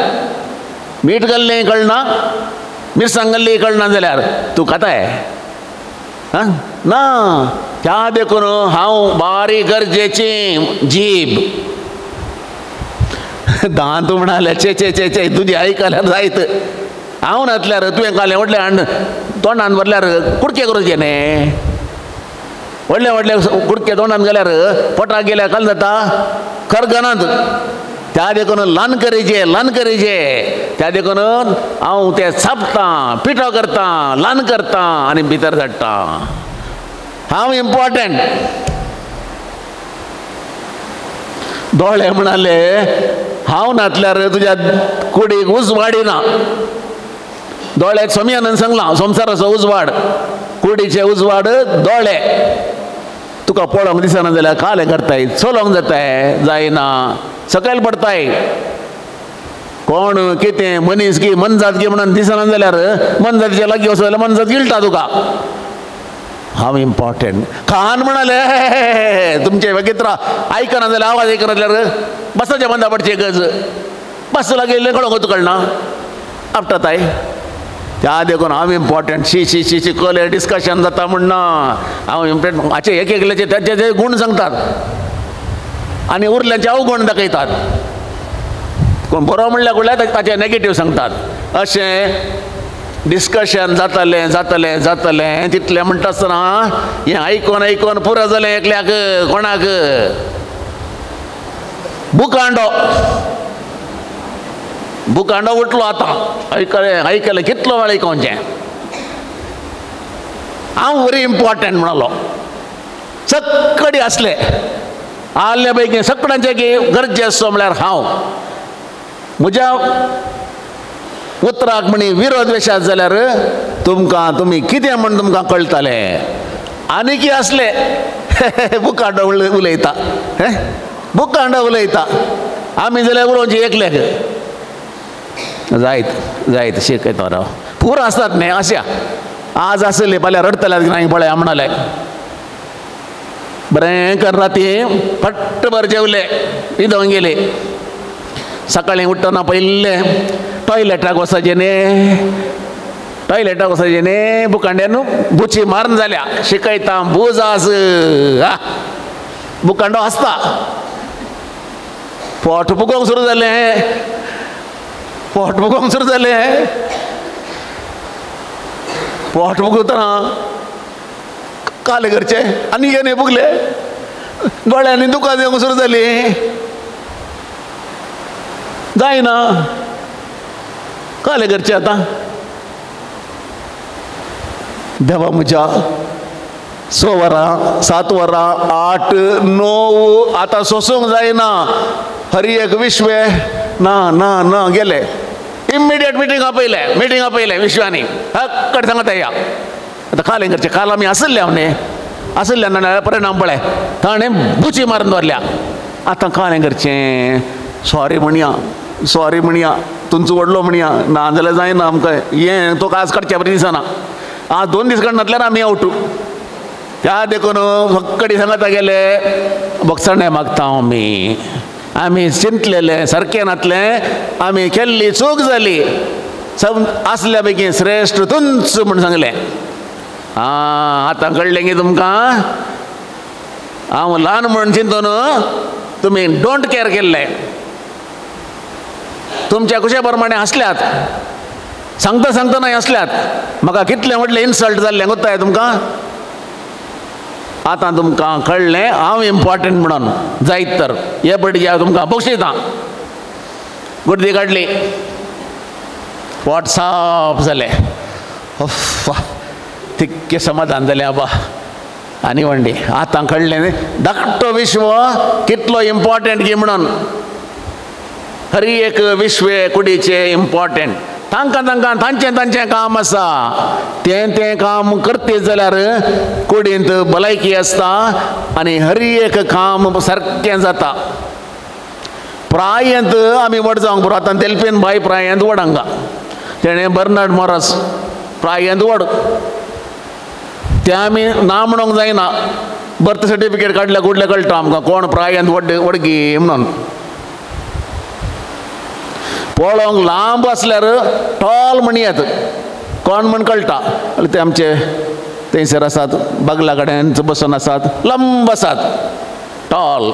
मीठ घाल्लें कळना, मिरसांग घाल्ली कळना जाल्यार तूं खाताय आं ना. त्या देखून हांव बारीक गरजेची जीब. दांत म्हणाले, चे चे चे चे तुजी आयकल्यार जायत. हांव नातल्यार तुवें घालें व्हडलें हाड तोंडान भरल्यार कुडके करूचे न्ही, व्हडले व्हडले कुडके तोंडान घाल्यार पोटाक गेल्यार काल जाता, खरगनात. त्या देखून ल्हान करीचे ल्हान करीचे त्या देखून हांव ते छापतां पिठो करतां ल्हान करतां आनी भितर धाडटा. हांव इम्पॉर्टंट. दोळे म्हणाले हांव नातल्यार तुज्या कुडीक उजवाडिना. दोळ्याक सोमयानन सांगलां संवसाराचो उजवाड, कुडीचे उजवाड दोळे. तुका पळोवंक दिसना जाल्यार कालें करताय, चलोवंक जाताय जायना, सकयल पडताय. कोण कितें मनीस की मनजात की म्हणून दिसना जाल्यार मनजातीच्या लागीं वचो जाल्यार मनजात गिळटा तुका. हांव इम्पॉर्टंट. खान म्हणाले तुमचे वगेत्रा आयकना जाल्यार आवाज आयकना जाल्यार बसाच्या बंदा पडचे गज बस लागेल्लें कळोंक कळना आपटाताय. त्या देखून हांव इम्पॉर्टंट. शी शी शी शी कले डिस्कशन जाता म्हण ना हांव इम्पॉर्टंट. हाचे एक एकल्याचे ताचे जे गूण सांगतात आनी उरल्यांचे अवगुण दाखयतात. कोण बरो म्हणल्यार कुडल्यार ताचे नेगेटीव सांगतात. अशें डिस्कशन जातलें जातलें जातलें तितलें म्हणटा आसतना हें आयकोन आयकोन पुरो जालें एकल्याक कोणाक. बुकांडो बुकांडो उठलो आतां आयकलें आयकलें कितलो वेळ आयकोवचें. हांव व्हरी इम्पॉर्टंट म्हणलो. सक्कडी आसले आसले पैकी सगळ्यांचे की गरजे आसचो म्हळ्यार हांव म्हज्या उतराक म्हणी विरोध वेशात जाल्यार तुमकां तुमी कितें म्हण तुमकां कळटालें. आनी आसले बुकांडो उलयता हें बुकांडो उलयता. आमी जाल्यार उलोवचें एकल्याक जायत जायत शिकयता राव पुरो आसतात न्ही अश्या आज आसले फाल्यां रडटले नाय पळय म्हणाले. बरें कर राती फट्टभर जेवले न्हिदोंक गेले. सकाळीं उठ्ठना पयलें टॉयलेटाक वचचें न्ही टॉयलेटाक वचचें न्ही बुकांड्यान बुची मारून जाल्या शिकयता बूज आस बुकांडो आसता. पोट फुगोवंक सुरू जालें पोट फुगोवंक सुरू जालें. पोट फुगतना काले करचे आनी हे न्ही फुगले दोळ्यांनी दुकां येवंक सुरू जाली जायना काले करचे आतां. देवा म्हज्या 6 वरां 7 वरां 8 9 आतां सोसूंक जायना. हरी एक विश्वे ना ना ना गेले. इमिडिएट मिटींग आपयलें मिटींग आपयलें विश्वानी हक्कड सांगता या आतां कालें करचें. काल आमी आसल्या न्ही आसल्या ना परिणाम पळय ताणें बुची मारून दवरल्या. आतां कालें करचें सॉरी म्हणया सॉरी म्हणया तुमचो व्हडलो म्हणया ना जाल्यार जायना आमकां हें तो आज काडच्या बरी दिसना. आज 2 दीस काडनातल्यार आमी आवटू. त्या देखून फक्कडी सांगता गेले बोगसणें मागता आमी आमी चिंतलेलें सारकें नातलें आमी केल्ली चूक जाली सम आसल्या पैकी श्रेश्ठ तुंच म्हूण सांगलें. आं आतां कळ्ळें की तुमकां हांव ल्हान म्हूण चिंतून तुमी don't care केल्लें. तुमच्या कुशे प्रमाणे आसल्यात सांगता सांगता नाय आसल्यात म्हाका कितलें व्हडलें इन्सल्ट जाल्लें गोत्ताय तुमकां. आतां तुमकां कळ्ळें हांव इम्पॉर्टंट म्हणून जायत तर हे पटी हांव तुमकां बक्षितां. गुड्डी काडली पोट साफ जालें तिक्कें समाधान जालें आबा आनी वंडी. आतां कळ्ळें धाकटो विश्व कितलो इम्पॉर्टंट की म्हणून. हरी एक विश्व कुडीचें इम्पॉर्टंट. तांकां तांकां तांचें तांचें काम आसा तें तें काम करते जाल्यार कुडींत भलायकी आसता आनी हरी एक काम सारकें जाता. प्रायंत आमी व्हड जावंक पुरो. आतां तेलपेन बाय प्रायंत व्हड हांगा तेणें बर्नार्ड मोरस प्रायंत व्हड तें आमी ना म्हणूंक जायना. बर्थ सर्टिफिकेट काडल्या कुडल्या कळटा आमकां कोण प्रायंत व्हड वडगी म्हणून. पळोवंक लांब आसल्यार टॉल म्हणयत कोण म्हण कळटा. ते आमचे थंयसर आसात बागला कडेन बसून आसात लांब आसात टॉल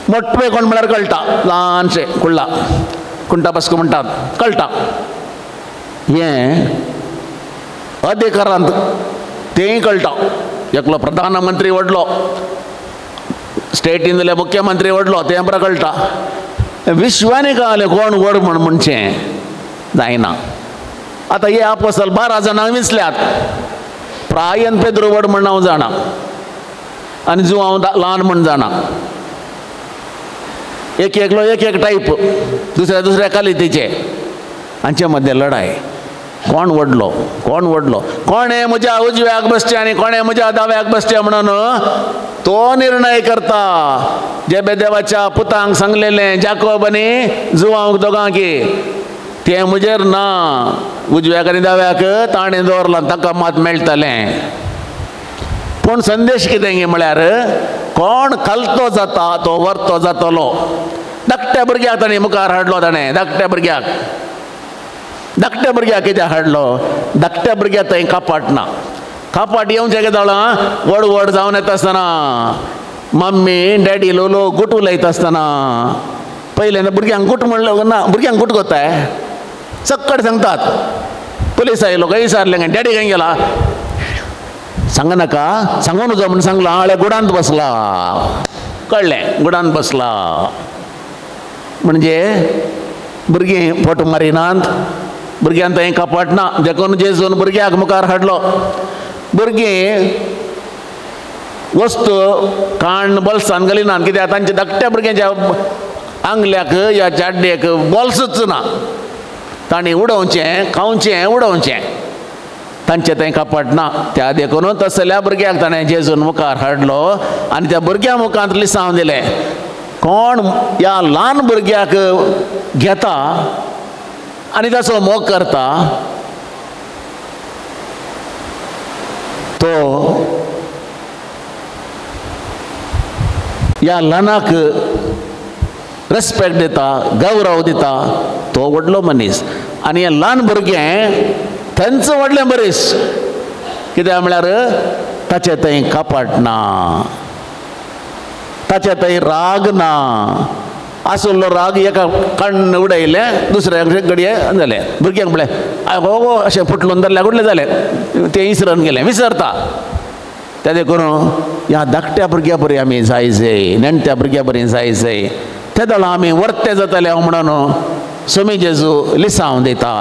मोटवे कोण म्हळ्यार कळटा ल्हानशे कुळ्ळा कुंटा बसको म्हणटात कळटा. हें अधिकारांत तेंय कळटा. एकलो प्रधानमंत्री व्हडलो स्टेटींतले मुख्यमंत्री व्हडलो तें बरें कळटा. विश्वानी कळ्ळें कोण व्हड म्हण म्हणचें जायना. आतां हे आपोसल 12 जाणांक विंचल्यात. प्रायन पेद्रो व्हड म्हण हांव जाणा आनी जुआंव ल्हान म्हण जाणा. एक एकलो एक एक टायप, दुसऱ्या दुसऱ्या कालितीचे. हांचे मदें लढाय, कोण व्हडलो कोण व्हडलो, कोणें म्हज्या उजव्याक बसचें आनी कोणें म्हज्या दाव्याक बसचें म्हणून तो निर्णय करता. जेबेदेवाच्या पुतांक सांगलेलें जाकोब आनी जुआंवक दोगांकी, तें म्हजेर ना, उजव्याक आनी दाव्याक ताणें दवरलां, ताका मात मेळटलें. पूण संदेश कितें म्हळ्यार कोण खालतो जाता तो व्हरतो जातलो. धाकट्या भुरग्याक ताणें मुखार हाडलो, ताणें धाकट्या भुरग्याक, धाकट्या भुरग्याक कित्याक हाडलो? धाकट्या भुरग्याक थंय कपाट ना. कपाट येवचें कितें जालां, व्हड व्हड जावन येता आसतना मम्मी डॅडी लोलो गुट उलयता आसतना पयलें भुरग्यांक गुट म्हणलें ना, भुरग्यांक गुट कोत्ताय सक्कड सांगतात. पुलीस आयलो खंय विचारलें काय डॅडी खंय गेला, सांग नाका, सांगू नजो म्हण सांगलां, हांवें गुडांत बसला, कळ्ळें गुडांत बसला. म्हणजे भुरगीं फोटो मारिनात, भुरग्यांक थंय कपाट ना. देखून जेजून भुरग्याक मुखार हाडलो. भुरगीं वस्तू काण बोल्सान घालिनात, कित्याक तांच्या धाकट्या भुरग्यांच्या आंगल्याक या चाड्डेक बोल्सूच ना. तांणी उडोवचें, खावचें, उडोवचें, तांचें थंय कपाट ना. त्या देखून तसल्या भुरग्याक ताणें जेजून मुखार हाडलो आनी त्या भुरग्या मुखांत लिसांव दिलें, कोण ह्या ल्हान भुरग्याक घेता आनी ताचो मोग करता तो ह्या ल्हानाक रेस्पेक्ट दिता, गौरव दिता, तो व्हडलो मनीस. आनी हें ल्हान भुरगें थंयच व्हडलें मनीस, कित्याक म्हळ्यार ताचें थंय कपाट ना, ताचें थंय राग ना. आसलो राग एका काण्ण उडयलें, दुसऱ्या घडये जालें. भुरग्यांक म्हळें हो अशें फुटलोन धरल्यार कुडलें जालें, तें इसरून गेलें, विसरता. त्या देखून ह्या धाकट्या भुरग्या बरी आमी जाय जाय, नेणट्या भुरग्या बरी जाय जाय, ते दळा आमी वर्ते जातले हांव म्हणून स्वामी जेजू लिसांव दिता.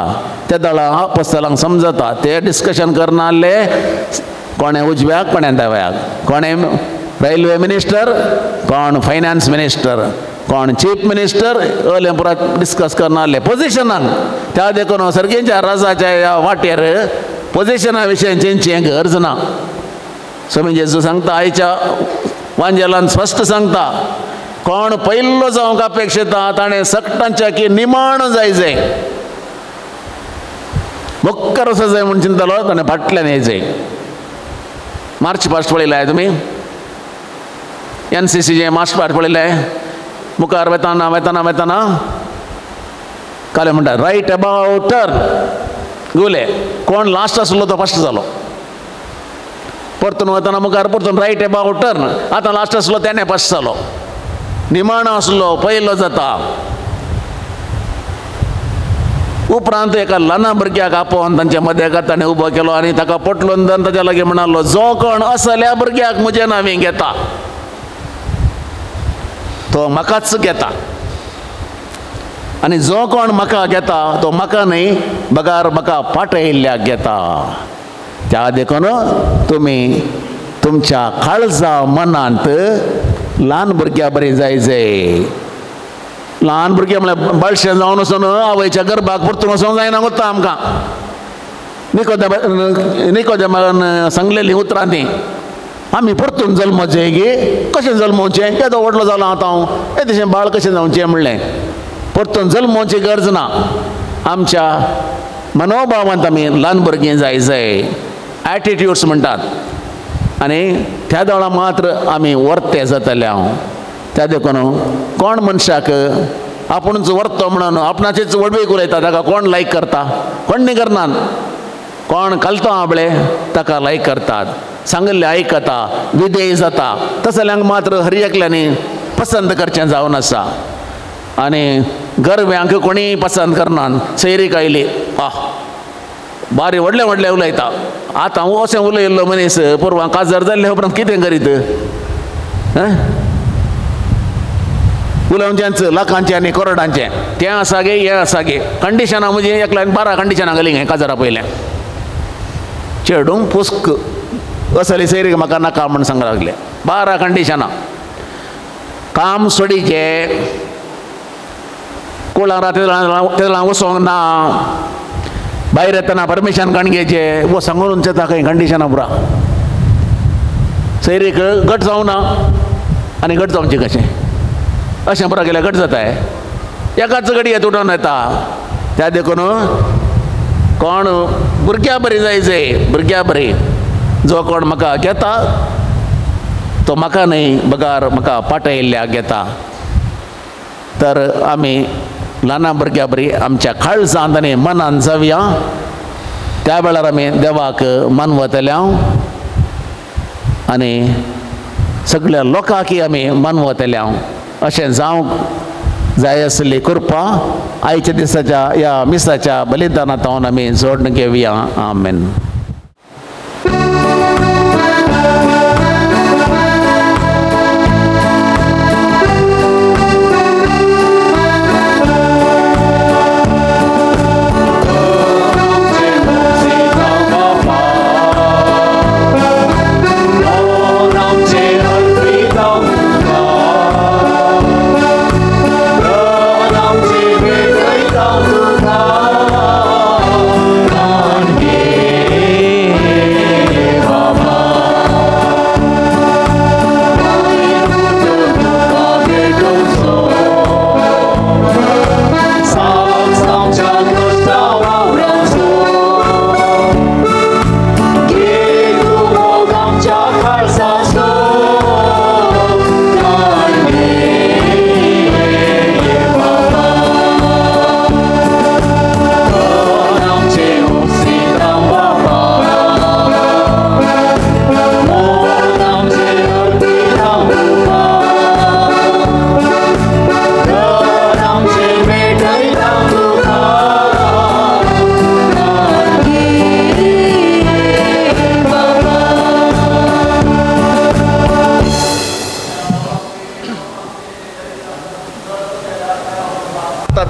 ते दळा आपोस्तलांक समजता, ते डिस्कशन करनासले कोणें उजव्याक कोणें दाव्याक, कोणें रेल्वे मिनिस्टर, कोण फायनान्स मिनिस्टर, कोण चीफ मिनिस्टर, अलें पुरा डिस्कस करनासले पोजिशनाक. त्या देखून सर्गेच्या राजाच्या ह्या वाटेर पोजिशना विशय चेंची गरज ना. स्वामी जेजू सांगता आयच्या वांजेलान स्पश्ट सांगता, कोण पयल्लो जावंक अपेक्षिता ताणें सगटांच्या की निमाण जाय जाय, मुक्कर असो जाय म्हूण चिंतलो ताणें फाटल्यान येयजाय. मार्च पास्ट पळयलाय तुमी, एनसीसीचें मार्च पास्ट पळयलें, मुखार वेताना वेताना वेताना काले म्हणटा रायट अबाउट टर्न, गुले कोण लास्ट आसलो तो फर्स्ट जालो. परतून वतना मुखार परतून रायट अबाउट टर्न, आतां लास्ट आसलो तेणें फर्स्ट जालो. निमाणो आसलो पयलो जाता. उपरांत एका ल्हाना भुरग्याक आपोवन तांच्या मदें ताणें उबो केलो आनी ताका पोटलोन धरून ताच्या लागीं म्हणालो, जो कोण असल्या भुरग्याक म्हजें नांवी घेता तो म्हाकाच घेता, आनी जो कोण म्हाका घेता तो म्हाका न्हय बगार म्हाका पाटयिल्ल्याक घेता. त्या देखून तुमी तुमच्या काळजा मनांत ल्हान भुरग्या बरें जाय जाय. ल्हान भुरगें म्हळ्यार बाळशें जावन वचून आवयच्या गर्भाक परतून वचूंक जायना उरता आमकां. निकोदेमान सांगलेलीं उतरां तीं, आमी परतून जल्मचें गे, कशें जल्मोवचें, केदो व्हडलो जालो आतां हांव, येदेशें बाळ कशें जावचें म्हणलें. परतून जल्मोवची गरज ना. आमच्या मनोभावांत आमी ल्हान भुरगीं जाय जाय, एटिट्यूड्स म्हणटात, आनी त्या वेळार मात्र आमी वर्ते जातले हांव. त्या देखून कोण मनशाक आपूणच व्हरतो म्हणून आपणाचेच व्हडवीक उलयता ताका कोण लायक करता, कोण न्ही करनात. कोण कलतो आपले ताका लायक करतात, सांगिल्लें आयकता, विधेय जाता. तसल्यांक मात्र हर एकल्यांनी पसंत करचें जावन आसा. आनी गरव्यांक कोणीय पसंत करनात. सैरीक आयली, आह बारी व्हडलें व्हडलें उलयता. आतां अशें उलयल्लो मनीस पोरवां काजार जाल्ले उपरांत कितें करीत? उलोवचेंच लाखांचें आनी करोडांचें तें आसा गे हें आसा गे कंडिशनां म्हणजे एकल्यान 12 कंडिशनां घाली हें काजारा पयलें चेडूं पुस्क असली सैरीक म्हाका नाका म्हूण सांग लागलें 12 कंडिशनां काम सोडीचें कुळारा तेदळां वचोंक ना भायर येतना परमिशन काण घेवचें वो सांगून येता खंय कंडिशनां पुरा सैरीक घट जावना आनी घट जावचें कशें अशें पुरा केल्यार घट जाताय एकाच घडये तुटोन येता त्या देखून कोण भुरग्या बरी जाय जाय भुरग्या बरी जो कोण म्हाका घेता तो म्हाका न्हय बगार म्हाका पाटयल्ल्याक घेता तर आमी ल्हाना भुरग्या बरी आमच्या काळजांत आनी मनान जावया त्या वेळार आमी देवाक मानवतले आनी सगळ्या लोकांकय आमी मानवतले अशें जावंक जाय आसली कृपा आयच्या दिसाच्या ह्या मिसाच्या बलिदानांत आमी जोडून घेवया. आमेन.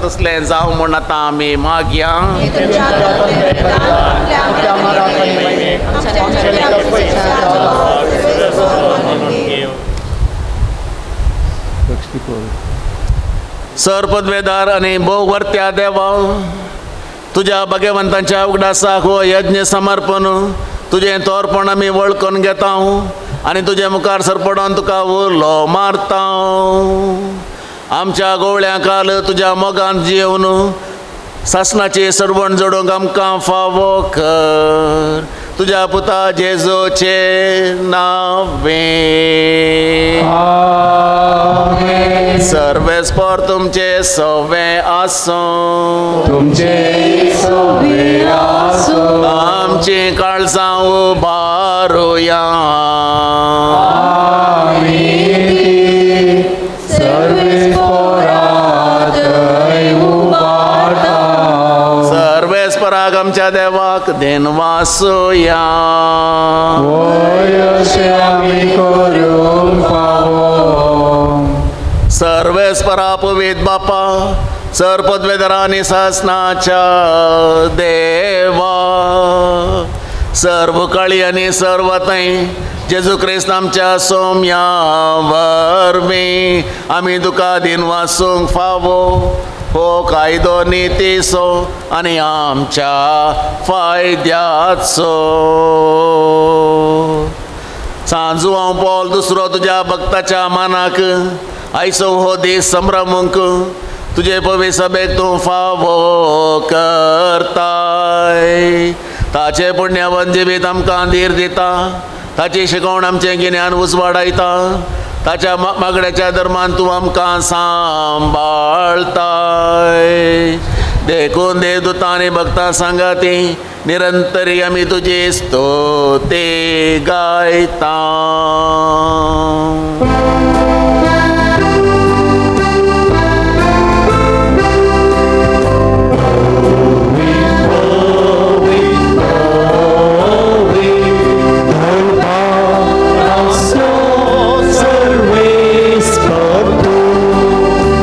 तसलें जावं म्हूण आतां आमी मागया. सर पदवेदार आनी भोव वर्त्या देवा तुज्या भगवंतांच्या उगडासाक हो यज्ञ समर्पण तुजें तोरपण आमी वळखून घेता आनी तुजे मुखार सरपडोन तुका उलो मारता. आमच्या गोवळ्या काल तुज्या मोगान जिवन सासणाची सरवण जोडूंक आमकां फावो कर तुज्या पुता जेजूचे नावे. सर्वेस्पर तुमचे सवे आसूं तुमचे सवे आसूं आमची काळजां उबारुया. सर्वेस्पराक आमच्या देवाक देनवासुया. सर्वेस्परा पवित्र बापा सर पदवेदारांनी सासनाच्या देवा सर्व काळी आनी सर्व थंय जेजू क्रिस्त आमच्या सोम्या वरवीं आमी तुका दिनवासूंक फावो हो कायदो नितीचो आनी आमच्या फायद्याचो. सांजू हांव पॉल दुसरो तुज्या भक्ताच्या मानाक आयचो हो दीस संभ्रमूंक तुजे पवित्र सभेक तूं फावो करताय. ताचे पुण्यवंत जिवीत आमकां धीर दिता ताची शिकवण आमचें गिन्यान उजवाडायता ताच्या मागण्याच्या धर्मान तूं आमकां सांबाळताय. देखून देवदूतां आनी भक्तां सांगाती निरंतरी आमी तुजी स्तुती गायता. Service for two.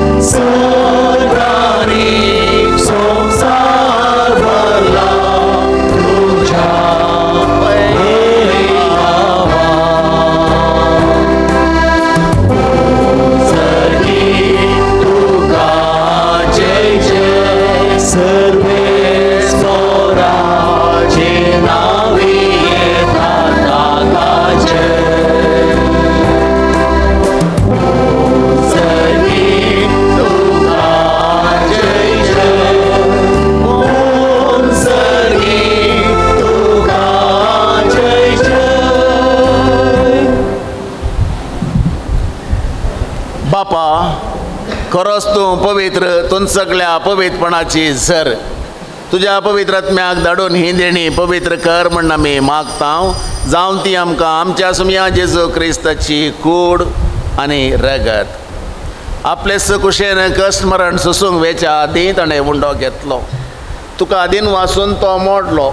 खरोच तूं पवित्र, तूं सगळ्या पवित्रपणाची झर। तुज्या पवित्र आत्म्याक धाडून ही देणी पवित्र कर म्हण आमी मागता, जावन ती आमकां आमच्या सुमया जेजू क्रिस्ताची कूड आनी रगत। आपले कुशेन कश्ट मरण सोसूंक वेच्या आदीं ताणें उंडो घेतलो, तुका दिन वासून तो मोडलो,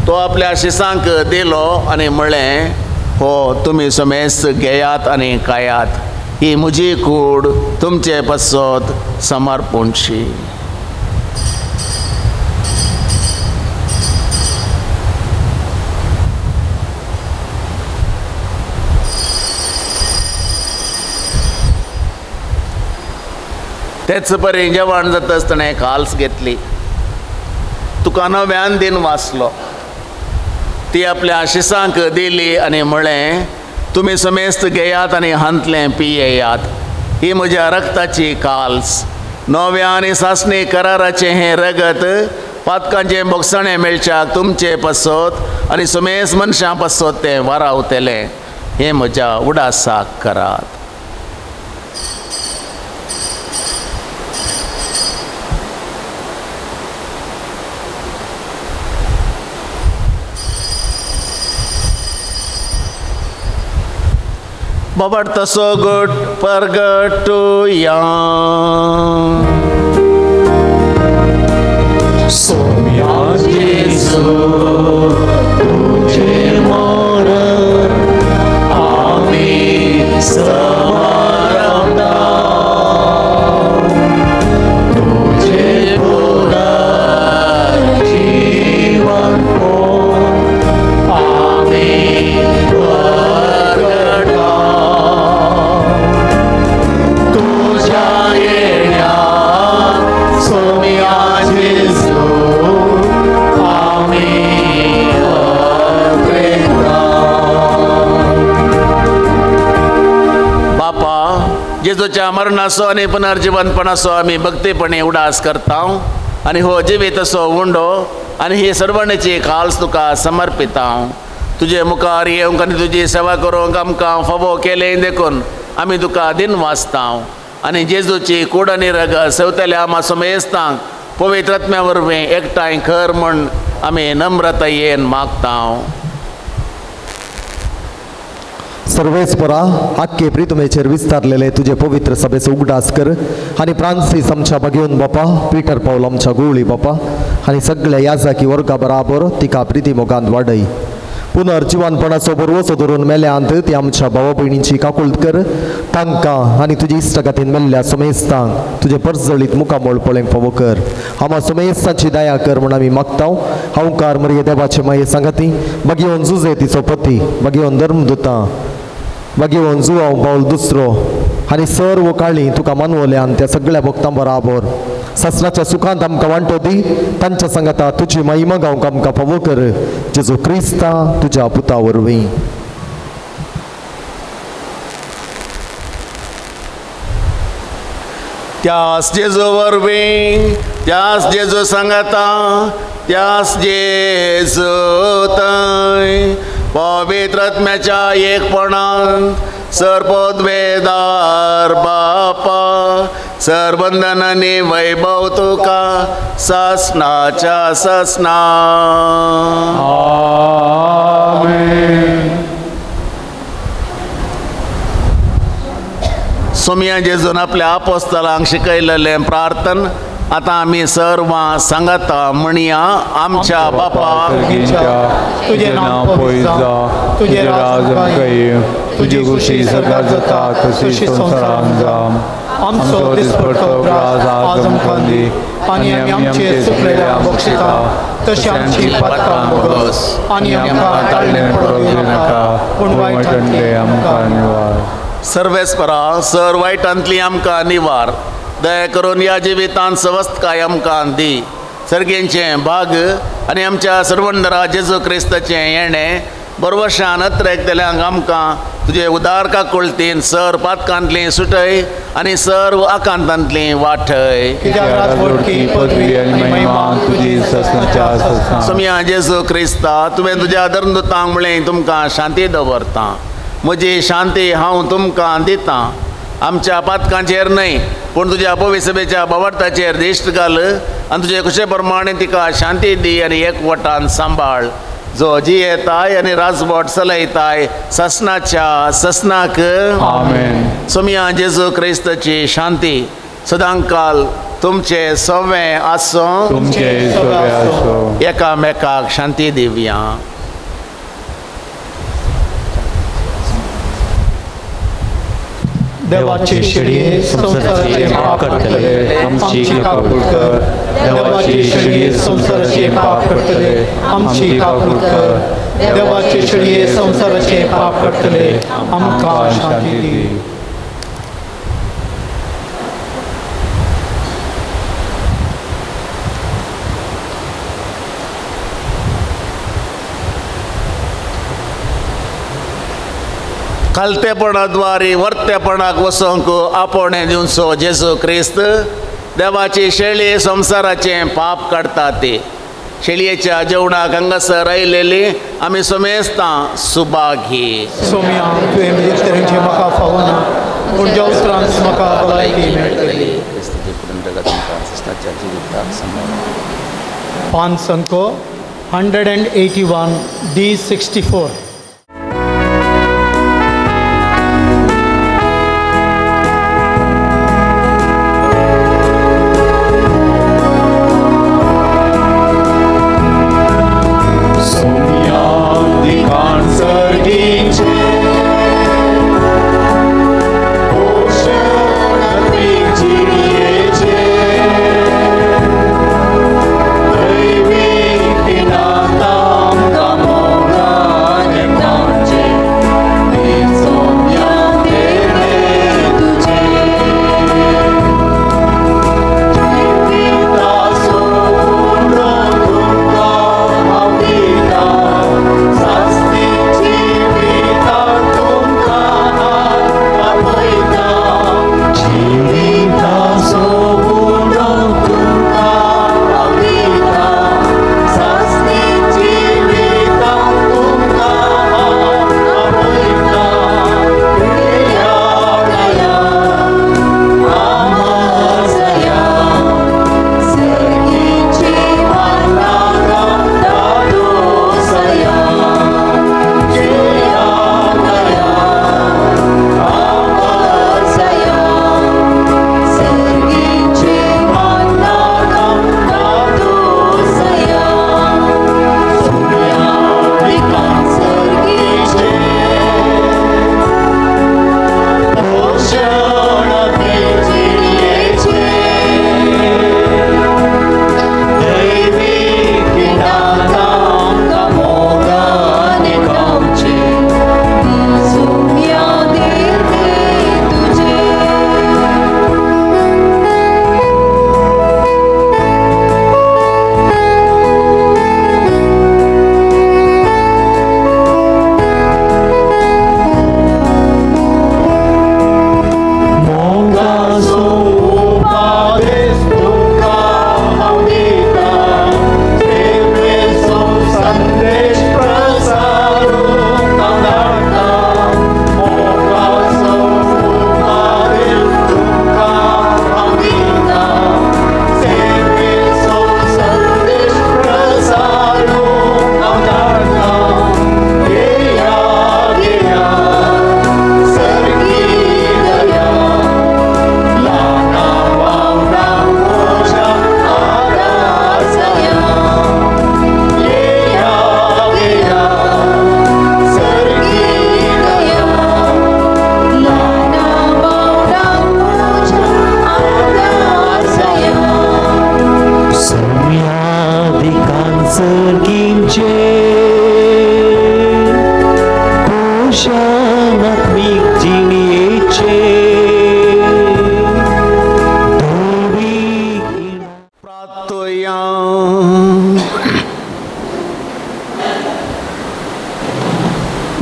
तो आपल्या शिसांक दिलो आनी म्हळें, हो तुमी समेस्त घेयात आनी खायात, ही म्हजी कूड तुमचे पासत समर्पणची। तेच परी जेवण जाता आसतना काल्स घेतली, तुका नव्यान दिन वाचलो, ती आपल्या शिसांक दिली आनी म्हळें, तुमी समेस्त घेयात आनी हांतलें पियेयात, ही म्हज्या रक्ताची काल्स, नव्या आनी सासणी कराराचें हें रगत पातकांचें भोगसणें मेळच्याक तुमचे पासत आनी समेस्त मनशां पासत तें वारावतलें, हें म्हज्या उडासाक करात। बाबा तसो गट परगटुया। सोम्या जेजू तुझे मरण आमी समारंभा, तुझे पुनर्जीवन आमी परगटा, तुझ्या येण्या सोम्या जेजू आमी अग्रेता। बापा, जेजूच्या मरणाचो आनी पुनर्जीवनपणाचो आमी भक्तीपणे उडास करता आनी हो जिवीत असो उंडो आनी ही सर्वणेची काल्स तुका समर्पिता। तुजे मुखार येवंक आनी तुजी सेवा करूंक आमकां फावो केलें देखून आमी तुका दिन वाचता आनी जेजूची कूड आनी रगत सेवतल्या आमा समेस्तांक पवित्र आत्म्या वरवीं एकठांय कर म्हूण आमी नम्रतायेन मागता। सर्वेस्परा, आख्खे प्रितुमेचेर विस्तारलेले तुजे पवित्र सभेचो उगडास कर आनी फ्रांसीस आमच्या बागेवन बापा, पीटर पावल आमच्या गुवळी बापा आनी सगळ्या याजाकी वर्गा बराबर तिका प्रिती मोगांत वाडय। पुनर्जीवनपणाचो बरवसो धरून मेल्यांत ती आमच्या भावा भयणींची काकुळट कर, तांकां आनी तुजी इश्टागतीन मेल्ल्या सुमेस्तांक तुजें परजळीत मुखामळ पळोवंक फावो कर। आमा सुमेस्तांची दया कर म्हूण आमी मागता। हांवकार मरिये देवाचे माये सांगाती, बागेवन जुजे तिचो पती, बागेवन धर्मदुतां, बागेवन जुवांव पावल दुसरो आनी सर्व काळी तुका मानवल्यान त्या सगळ्या भक्तां बराबर ससनाच्या सुखांत आमकां वांटो दी, तांच्या सांगाता तुजी महिमा गावंक आमकां फावो कर, जेजू क्रिस्ता तुज्या पुता वरवीं। त्यास जेजू वरवीं, त्यास जेजू सांगाता, त्यास जेजू थंय पवित्र आत्म्याच्या एकपणान सर्वोद्वेदार बापा, सर्वंदनानी वैभव तुका सासनाच्या सासना। आमेन। सोमया जेजून आपल्या आपोस्तलांक शिकयलेलें प्रार्थन आतां आमी सर्वां सांगाता म्हणया। आमच्या बापा, तुजें नांव पवित्र जावं, तुजें राज आमकां येवं, तुजी खुशी स्वर्गात जाता तशी संवसारांत जावं। आमचो दिसपडतो ग्रास आज आमकां दी आनी आमी आमचे चुकलेल्यांक बक्षिता तशी आमची पातकां भोगस आनी आमकां ताळणेंत पडूंक दिनाका, पूण वायटांतलें आमकां निवार। सर्वेस्परा, सर वायटांतली आमकां निवार, दया करून ह्या जिवितांत सवस्तकाय आमकां दी। सर्गेंचें भाग आनी आमच्या सर्वंदरा जेजू क्रिस्ताचें येणें बरवशान अत्रेकतल्यांक आमकां तुजे उदार काकुळतीन सर पातकांतली सुटय आनी सर्व आकांतांतली वाटय। सोमया जेजू क्रिस्ता, तुवें तुज्या धर्मदुतांक म्हणलें तुमकां शांती दवरता, म्हजी शांती हांव तुमकां दितां, आमच्या पातकांचेर न्हय पूण तुज्या पविसभेच्या बावडताचेर दिश्ट घाल आनी तुजे खुशे प्रमाणे तिका शांती दी आनी एकवटान सांबाळ जो जियेताय आनी राजवट चलयताय ससनाच्या ससनाक आमेन। सोमिया जेजू क्रिस्ताची शांती सदांकाल तुमचे सवे आसूं तुमचे सवे आसूं। एकामेकाक शांती दिवया। देवाचे शेळये संसाराचे पाप काडटले आमची काकूळ कर। देवाचे शेळये संसाराचे पाप काडटले आमची काकूळ कर। देवाचे शेळये संसाराचे पाप काडटले आमकां शांती दी। खालतेपणाद्वारे वर्तेपणाक वसोंक आपोवणें दिवचो जेजू क्रिस्त देवाची शेळी संवसाराचें पाप काडटा ती शेळयेच्या जेवणाक हांगासर आयलेली आमी समेस्तां सुभागी। सोम्या तुवें म्हजे तरेचें म्हाका फावना पूण ज्या उपरांत म्हाका भलायकी मेळटली। पांच अंको 181 D64।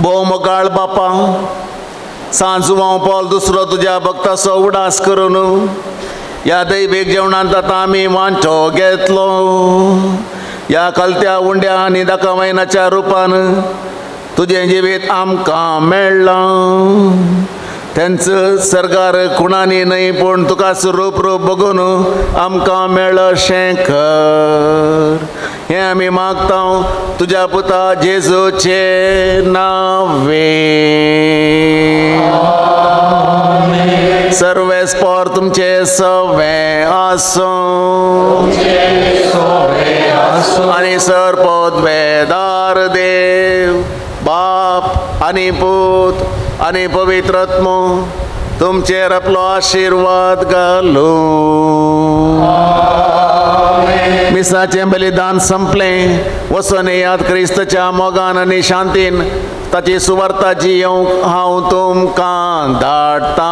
भोव मोगाळ बापा सांजवां पॉल दुसरो तुज्या भक्ताचो उडास करून ह्या दैवीक जेवणांत आतां आमी वांटो घेतलो. ह्या कलत्या उंड्या आनी दाखवायनाच्या रुपान तुजें जिवीत आमकां मेळ्ळां. तेंच सरकार कुणांनी न्हय पूण तुका रूप रूप बघून आमकां मेळशें कर. हें आमी मागता तुज्या पुता जेजूचे नावे. सर्वेस्पोर तुमचे सवे आसूं आनी सर पदवेदार देव बाप आनी पूत आनी पवित्र आत्मो तुमचेर आपलो आशिर्वाद घालूं. मिसाचें बलिदान संपलें. वचून येयात क्रिस्ताच्या मोगान आनी शांतीन ताची सुवार्ता जियोवंक हांव तुमकां धाडटां.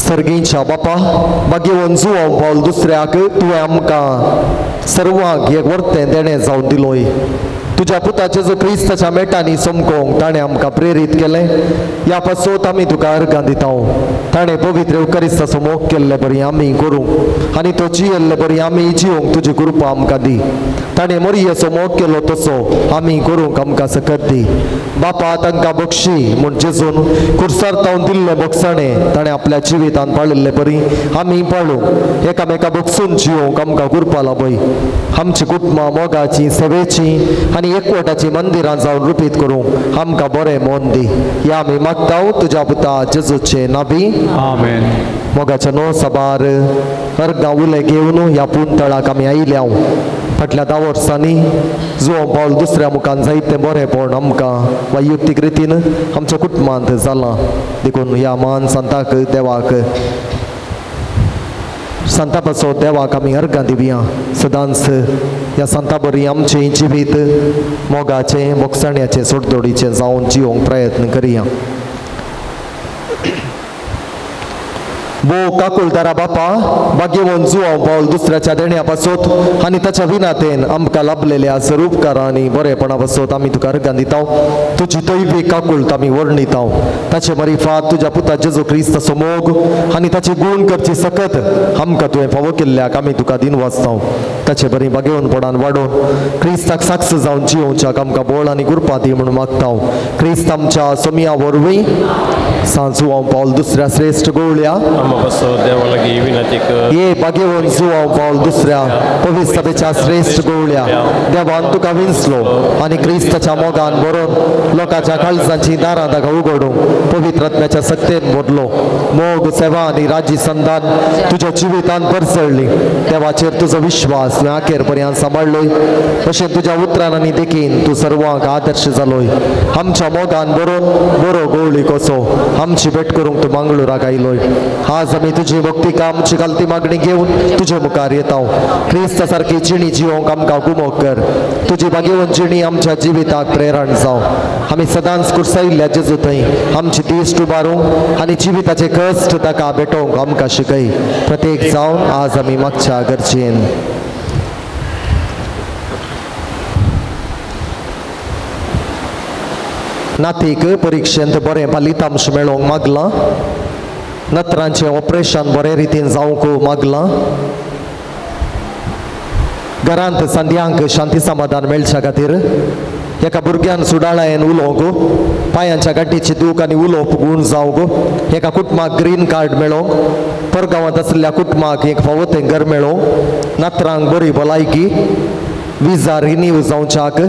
सर्गींच्या बापा भाग्यवंत जुवांव पावल दुसऱ्याक तुवें आमकां सर्वांक एक वर्तें देणें जावन दिलोय. तुज्या पुताचे जो क्रिस्ताच्या मेटांनी चमकोवंक ताणें आमकां प्रेरीत केलें ह्या पासत आमी तुका अर्गां दिता. ताणें पवित्र येवकारिस्ताचो मोग केल्ले बरी आमी करूंक आनी तो जियेल्ले बरी आमी जिवंक तुजी कृपा आमकां दी. ताणें मोरयेचो मोग केलो तसो आमी करूंक आमकां सकत दी. बापा तांकां बक्षी म्हूण जेजून कुर्सार तावन दिल्लें बक्षाणें ताणें आपल्या जिवितान पाळिल्ले बरी आमी पाळूंक एकामेका बक्षून जिवंक आमकां कृपा लाभय. आमची कुटुंबां मोगाची सेवेची आनी एकवटाची मंदिरां जावन रुपीत करूंक आमकां बरें मन दी. ह्या आमी मागता तुज्या पुता जेजूचे नावी. आमेन. मोगाच्या नो सबार अर्गां उले घेवन ह्या पुंतळाक आमी आयल्या. फाटल्या 10 वर्सांनी जुवांव पावल दुसऱ्या मुखान जायतें बरेंपण आमकां वैयक्तीक रितीन आमच्या कुटुंबांत जालां. देखून ह्या मान संताक देवाक संता पासत देवाक आमी अर्गां दिवया. सदांच ह्या संता बरी आमचें जिवीत मोगाचें मोगसाण्याचें सोडदोडीचें जावन जिवंक प्रयत्न करया. बो काकुळदारा बापा भाग्यवंत जुवांव पावल दुसऱ्याच्या देण्या पासत आनी ताच्या विनातेन आमकां लाभलेल्या स्वरूपकारां आनी बरेपणा पासत आमी तुका अर्गां दिता. तुजी दैवी काकुळट आमी वर्णिता. ताचे मरिफात तुज्या पुता जेजू क्रिस्ताचो मोग आनी ताची गूण करची सकत आमकां तुवें फावो केल्ल्याक आमी तुका दिन वाचता. ताचे बरी भाग्यवंतपणान वाडोवन क्रिस्ताक साक्ष जावन जियोवच्याक आमकां बळ आनी कृपा दी म्हणून मागता. क्रिस्त आमच्या सोमिया वरवीं सांजुवांव पावल दुसऱ्या श्रेश्ठ गोवळ्या ये भाग्यवंत जुवांव पावल दुसऱ्या पवित्र सभेच्या श्रेश्ठ गोवळ्या देवान तुका विंचलो आनी क्रिस्ताच्या मोगान बरोवन लोकांच्या काळजांची दारां ताका उगडूंक पवित्र आत्म्याच्या सक्तेन भरलो. मोग सेवा आनी राजी संदान तुज्या जिवितान परसळ्ळी. देवाचेर तुजो विश्वास तुवें अखेर पर्यंत सांबाळ्ळोय. अशें तुज्या उतरान आनी देखीन तूं सर्वांक आदर्श जालोय. आमच्या मोगान बरोवन बरो गोवळी कसो आमची भेट करूंक तूं मंगळुराक आयलोय. आज आमी तुजी भक्ती आमची गलती मागणी घेवन तुजे मुखार येता. क्रिस्ता सारकी जिणी जिवंक आमकां गुमोक कर. तुजी भाग्यवंत जिणी आमच्या जिविताक प्रेरण जावं. आमी सदांच कुर्सायिल्ल्या जेजू थंय आमची दिश्ट उबारूंक आनी जिविताचे कश्ट ताका भेटोवंक आमकां शिकय. प्रत्येक जावन आज आमी मागच्या गरजेन नातीक परिक्षेंत बरें फलितांश मेळोवंक मागलां. नत्रांचें ऑपरेशन बरे रितीन जावंक मागलां. घरांत संध्यांक शांती समाधान मेळच्या खातीर एका भुरग्यान सुडाळायेन उलोवंक, पांयांच्या गांठीची दूख आनी उलोवप गूण जावंक, एका कुटुंबाक ग्रीन कार्ड मेळोवंक, परगांवांत आशिल्ल्या कुटुंबाक एक फावो तें घर मेळोवंक, नातरांक बरी भलायकी, विजा रिन्यू जावच्याक,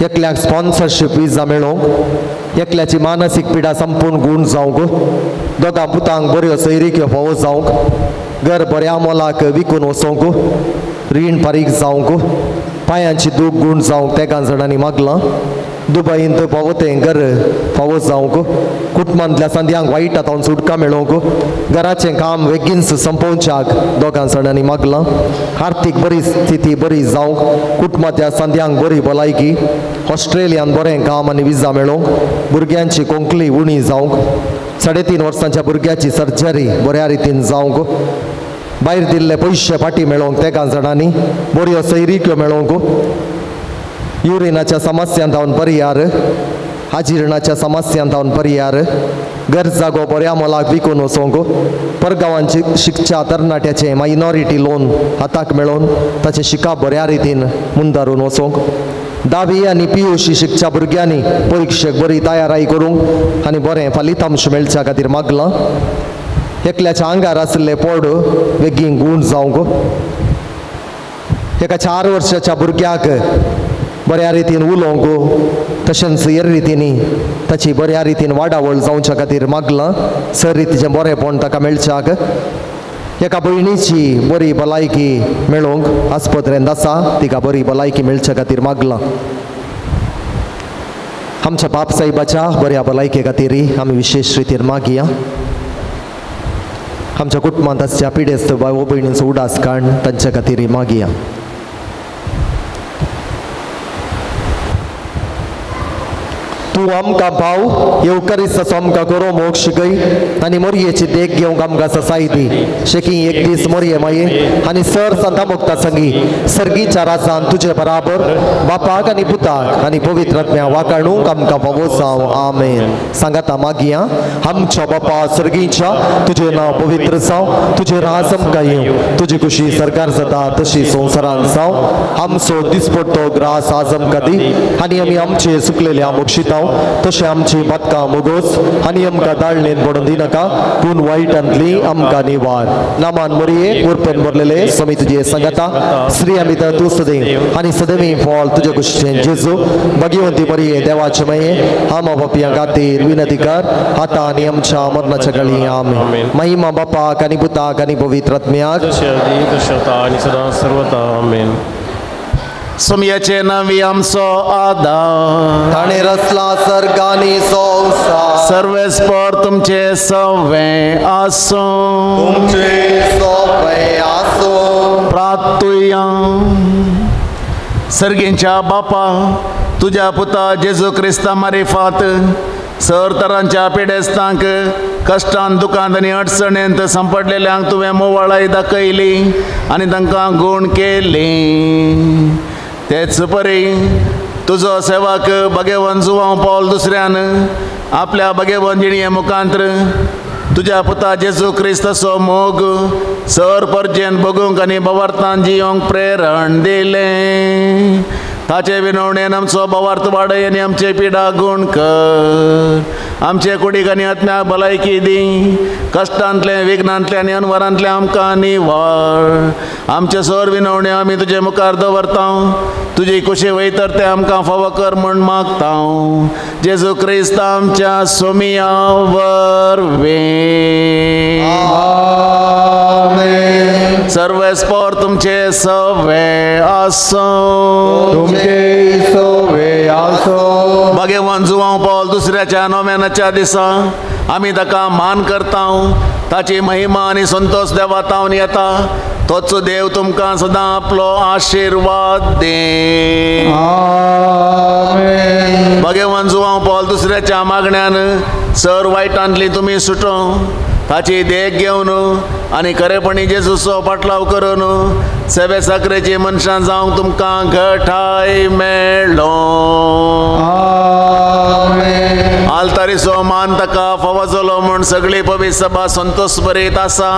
एकल्याक स्पॉन्सरशीप विजा मेळोवंक, एकल्याची मानसीक पिडा संपूर्ण गूण जावंक, दोगां पुतांक बऱ्यो सैरिक्यो फावो जावंक, घर बऱ्या मोलाक विकून वचोंक, रीण फारीक जावंक, पांयांची दूख गूण जावंक तेगां जाणांनी मागलां. दुबयंत फावो तें घर फावो जावंक, कुटुंबांतल्या संद्यांक वायट आतां सुटका मेळोवंक, घराचें काम बेगीनच संपोवच्याक दोगां जाणांनी मागलां. आर्थीक बरी स्थिती बरी जावंक, कुटुंबांतल्या संद्यांक बरी भलायकी, ऑस्ट्रेलियान बरें काम आनी विजा मेळोवंक, भुरग्यांची कोंकली उणी जावंक, 3.5 वर्सांच्या भुरग्याची सर्जरी बऱ्या रितीन जावंक, भायर दिल्ले पयशे फाटीं मेळोवंक तेगां जाणांनी बऱ्यो सैरिक्यो मेळोवंक, युरिनाच्या समस्यां जावन परिहार, आजिर्णाच्या समस्यां जावन परिहार, घर जागो बऱ्या मोलाक विकून वचोंक, परगांवांची शिकच्या तरणाट्याचें मायनॉरिटी लोन हाताक मेळोवन ताचें शिकप बऱ्या रितीन मुंदारून वचोंक, 10वी आनी PUC शिकच्या भुरग्यांनी परिक्षेक बरी तयाराय करूंक आनी बरें फलितांश मेळच्या खातीर मागलां. एकल्याच्या आंगार आशिल्ले पोड बेगीन गूण जावंक, एका 4 वर्साच्या भुरग्याक बऱ्या रितीन उलोवंक तशेंच हेर रितींनी ताची बऱ्या रितीन वाडावळ जावच्या खातीर मागलां. सर रितीचें बरेंपण ताका मेळच्याक, एका भयणीची बरी भलायकी मेळोवंक आस्पत्रेंत आसा तिका बरी भलायकी मेळच्या खातीर मागलां. आमच्या बाप साहेबाच्या बऱ्या भलायके खातीर आमी विशेश रितीन मागया. आमच्या कुटुंबांत आसच्या पिडेस्त भाव भयणींचो उडास काण तांच्या खातीर मागया. तूं आमकां भाव येवकारिस्ताचो आमकां गोरो मोग शिकय आनी मोरयेची देख घेवंक आमकां ससाय दी. शेकी एक दीस मोरये माये आनी सर संता मुक्ता संगी सर्गीच्या राजान तुजे बराबर बापाक आनी पुताक आनी पवित्र आत्म्या वाकाणूंक आमकां फावो जावं. आमेन. सांगाता मागया. आमच्या बापा सर्गीच्या, तुजें नांव पवित्र जावं, तुजें राज आमकां येवं, तुजी खुशी सरकार जाता तशी संवसारान जावं. आमचो दिसपट्टो ग्रास आज आमकां दी आनी आमी आमचे सुकलेल्या मोक्षितांव तशें आमची बातकां मोगोस आनी आमकां दाळणेन पडून दिनाका, पूण वायटांतली आमकां निवार. नामान मोरये उर्पेन भरलेले स्वामी तुजे सांगाता, स्त्री आमी तर तूं सदैव आनी सदैव फॉल तुजे कुशीचें जेजू. भगिवंती मरिये देवाचे माये, आमा बापया खातीर विनंती कर आतां आनी आमच्या मरणाच्या गळी. आमेन. महिमा बापाक आनी पुताक आनी पवित्र आत्म्याक. सोमयाचे नावी आमचो आदार, ताणें रचला सर्गानी संवसार, सर्वेस्पर तुमचे सवे आसूं, तुमचे सवे आसूं. प्रार्थुया. सर्गींच्या बापा, तुज्या पुता जेजू क्रिस्ता मारिफात सर तरांच्या पिडेस्तांक कश्टान दुकांत आनी अडचणेंत सांपडलेल्यांक तुवें मोवाळाय दाखयली आनी तांकां गूण केली. तेच परी तुजो सेवक भगेवन जुवांव पावल दुसऱ्यान आपल्या भगेवन जिणये मुखांत्र तुज्या पुता जेजू क्रिस्ताचो मोग सर परजेन बगूंक आनी बवार्थान जियोंक प्रेरण दिलें. ताचे विनवणेन आमचो बवार्थ वाडय आनी आमचे पिडा गूण कर. आमचे कुडीक आनी आत्म्याक भलायकी दी. कश्टांतलें विघ्नांतलें आनी अनवरांतलें आमकां निवाळ. आमचे सर विनवणे आमी तुजे मुखार दवरता, तुजी कुशी वयतर तें आमकां फावो कर म्हूण मागता. जेजू क्रिस्त आमच्या सोमिया वरवीं. सर्वेस्पर तुमचे सवे आसूं, तुमचे सवे आसूं. भगवान जुवांव पावल दुसऱ्याच्या नोव्यानाच्या दिसा आमी ताका मान करता. ताची महिमा आनी संतोष देवा तावन येता. तोच देव तुमकां सदां आपलो आशिर्वाद दे. आमेन. भगवान जुवांव पॉल दुसऱ्याच्या मागण्यान सर वायटांतली तुमी सुटो. ताची देख घेवन आनी खरेपणी जेजूचो पाटलाव करून सेवे साकरेची मनशां जावंक तुमकां घटाय मेळ्ळो. आमेन. आल्तारीचो मान ताका फावो जालो म्हूण सगळी पवित्र सभा संतोष बरीत आसा.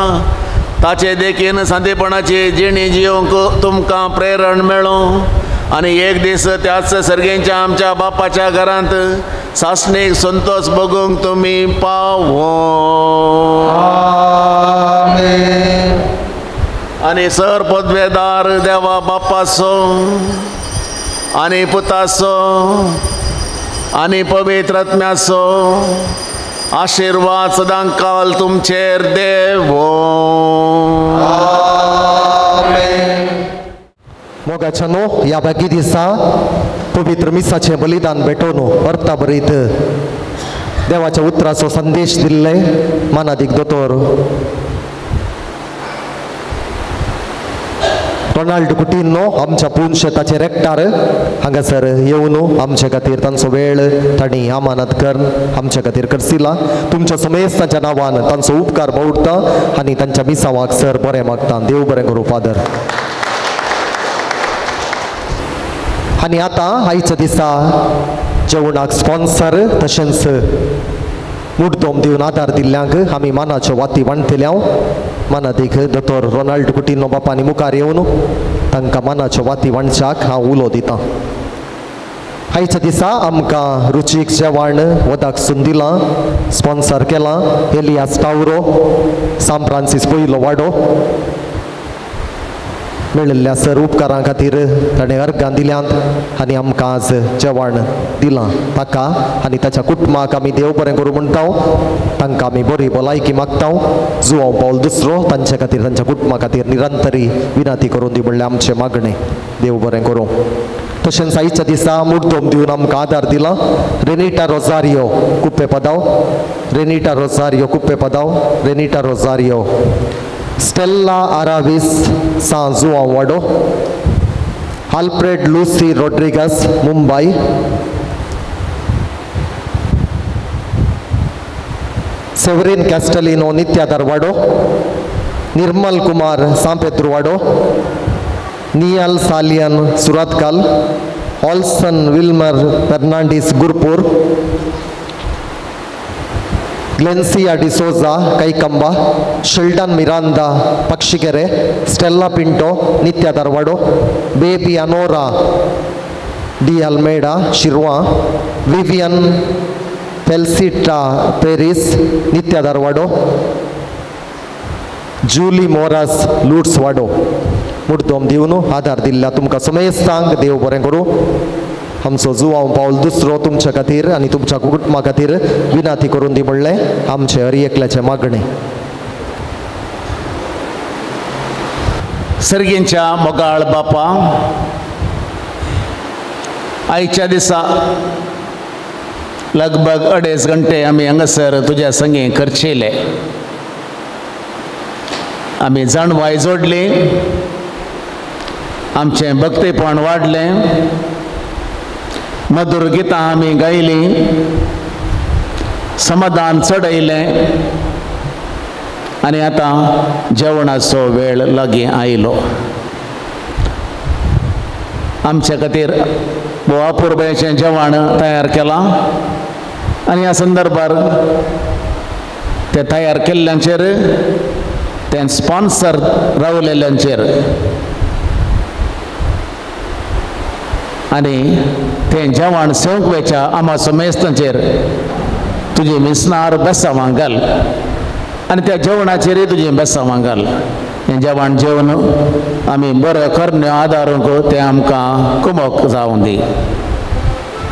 ताचे देखीन सांतेपणाची जिणी जियोंक तुमकां प्रेरण मेळो आनी एक दीस त्याच सर्गेंच्या आमच्या बापाच्या घरांत सासणीक संतोष बगूंक तुमी पावो. आमेन. आनी सर पदवेदार देवा बापाचो आनी पुताचो आनी पवित्र आत्म्याचो आशिर्वाद सदां काल तुमचेर देवो. आमेन. मोगाच्या न्हू ह्या बाकी दिसा पवित्र मिसाचें बलिदान भेटोवन अर्था बरीत देवाच्या उतराचो संदेश दिल्ले मानादीक दोतोर रोनाल्ड कुटिन्हो आमच्या पूर्ण शेताचे रेक्टार हांगासर येवन आमचे खातीर तांचो वेळ तांणी अमानत करून आमच्या खातीर करसिला. तुमच्या समेस्ताच्या नांवान तांचो उपकार बावडटा आनी तांच्या मिसावाक सर बरें मागता. देव बरें करूं फादर. आनी आतां आयच्या दिसा जेवणाक स्पॉन्सर तशेंच मुड्डोम दिवन आदार दिल्ल्यांक आमी मानाच्यो वाती वांटतल्या. मानादीक दोतोर रोनाल्ड कुटिन्हो बापांनी मुखार येवन तांकां मानाच्यो वाती वांटच्याक हांव उलो दितां. आयच्या दिसा आमकां रुचीक जेवण वदाक सून दिलां, स्पॉन्सर केलां एलियास टावरो, सांत फ्रांसीस पयलो वाडो. मेळिल्ल्या सर उपकारां खातीर ताणें अर्गां दिल्यांत आनी आमकां आज जेवण दिलां. ताका आनी ताच्या कुटुंबाक आमी देव बरें करूं म्हणटा. तांकां आमी बरी भलायकी मागता. जुवांव पावल दुसरो तांचे खातीर तांच्या कुटुंबा खातीर निरंतरी विनंती करून दी म्हणल्यार आमचें मागणें. देव बरें करूं. तशेंच आयच्या दिसा मुड्डोम दिवन आमकां आदार दिला रेनिटा रोजारियो कुप्पे पदाव, रेनिटा रोजारियो कुप्पे पदाव, रेनिटा रोजारियो, स्टेल्ला आरावीस सां जुआंव वाडो, Alfred Lucy Rodrigues Mumbai, Severin Castelino Nityadar Wado, Nirmal Kumar Sampetru Wado, Niyal Salian Surathkal, Olson Wilmer Fernandes Gurpur, Glencia D'Souza Kaikamba, Sheldon Miranda Pakshikere, Stella Pinto Nitya Dharwado, Baby Anora D Almeida Shirva, Vivian Felicita Paris Nitya Dharwado, Julie Moras Lourdes Wado. मुड्डोम दिवन आदार दिल्ल्या तुमकां समेस्तांक देव बरें करूं. आमचो जुवांव पावल दुसरो तुमच्या खातीर आनी तुमच्या कुटुंबा खातीर विनंती करून दी म्हणलें आमचें हर एकल्याचें मागणें. सर्गींच्या मोगाळ बापा, आयच्या दिसा लगभग 2.5 घंटे आमी हांगासर तुज्या संगी खर्चिले. आमी जाणवाय जोडली, आमचें भक्तीपण वाडलें, मधुर गितां आमी गायलीं, समाधान चडयलें आनी आतां जेवणाचो वेळ लागीं आयलो. आमचे खातीर भोव अपुरबायेचें जेवण तयार केलां आनी ह्या संदर्भार ते तयार केल्ल्यांचेर, ते स्पॉन्सर रावलेल्यांचेर आनी तें जेवण सेवंक वेच्या आमा समेस्तांचेर तुजी मिसनार बेसांवां घाल आनी त्या जेवणाचेरय तुजी बेसांवां घाल. हें जेवण जेवन आमी बरें करण्यो आदारूंक तें आमकां कुमक जावं दी.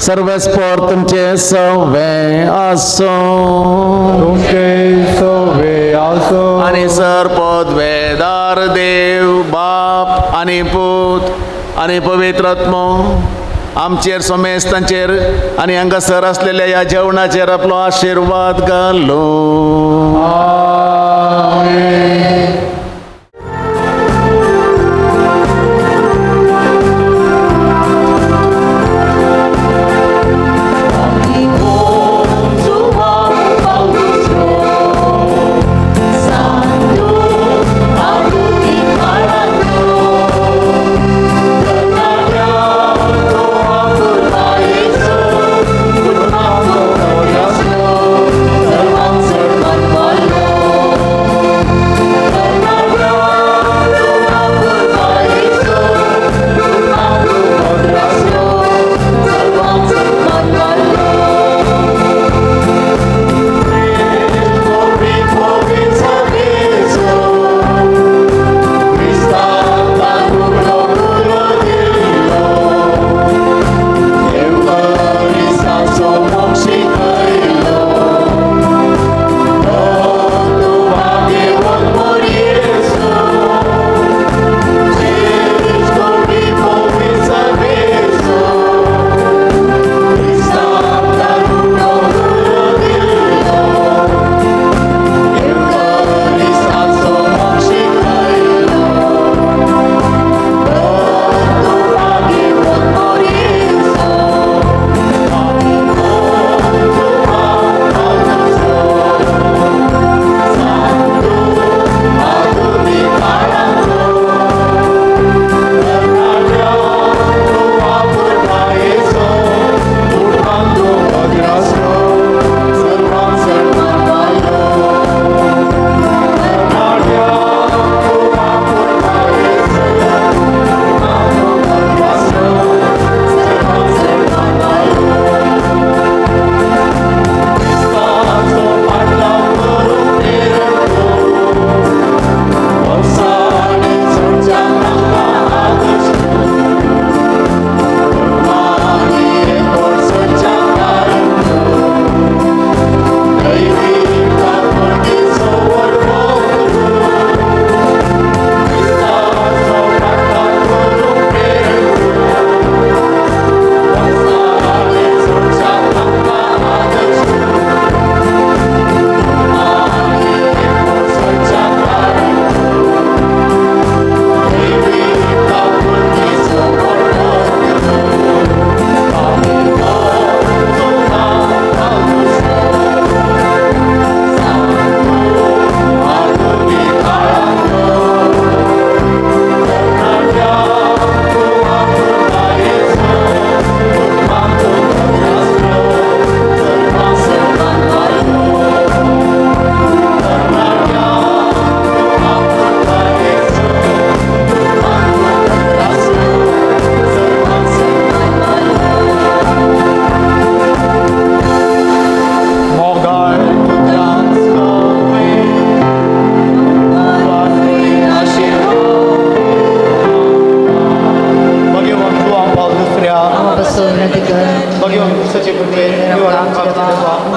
सर्वेस्पोर तुमचे सवे आसो, तुमचे सवे आसो. आनी सर पदवेदार देव बाप आनी पूत आनी पवित्र आत्मो आमचेर सोमेस्तांचेर आनी हांगासर आसलेल्या ह्या जेवणाचेर आपलो आशिर्वाद घालो. आमेन.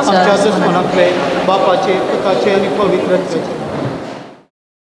आमच्या दुस्मनांतले बापाचे पुताचे आनी पवित्र आत्म्याचे.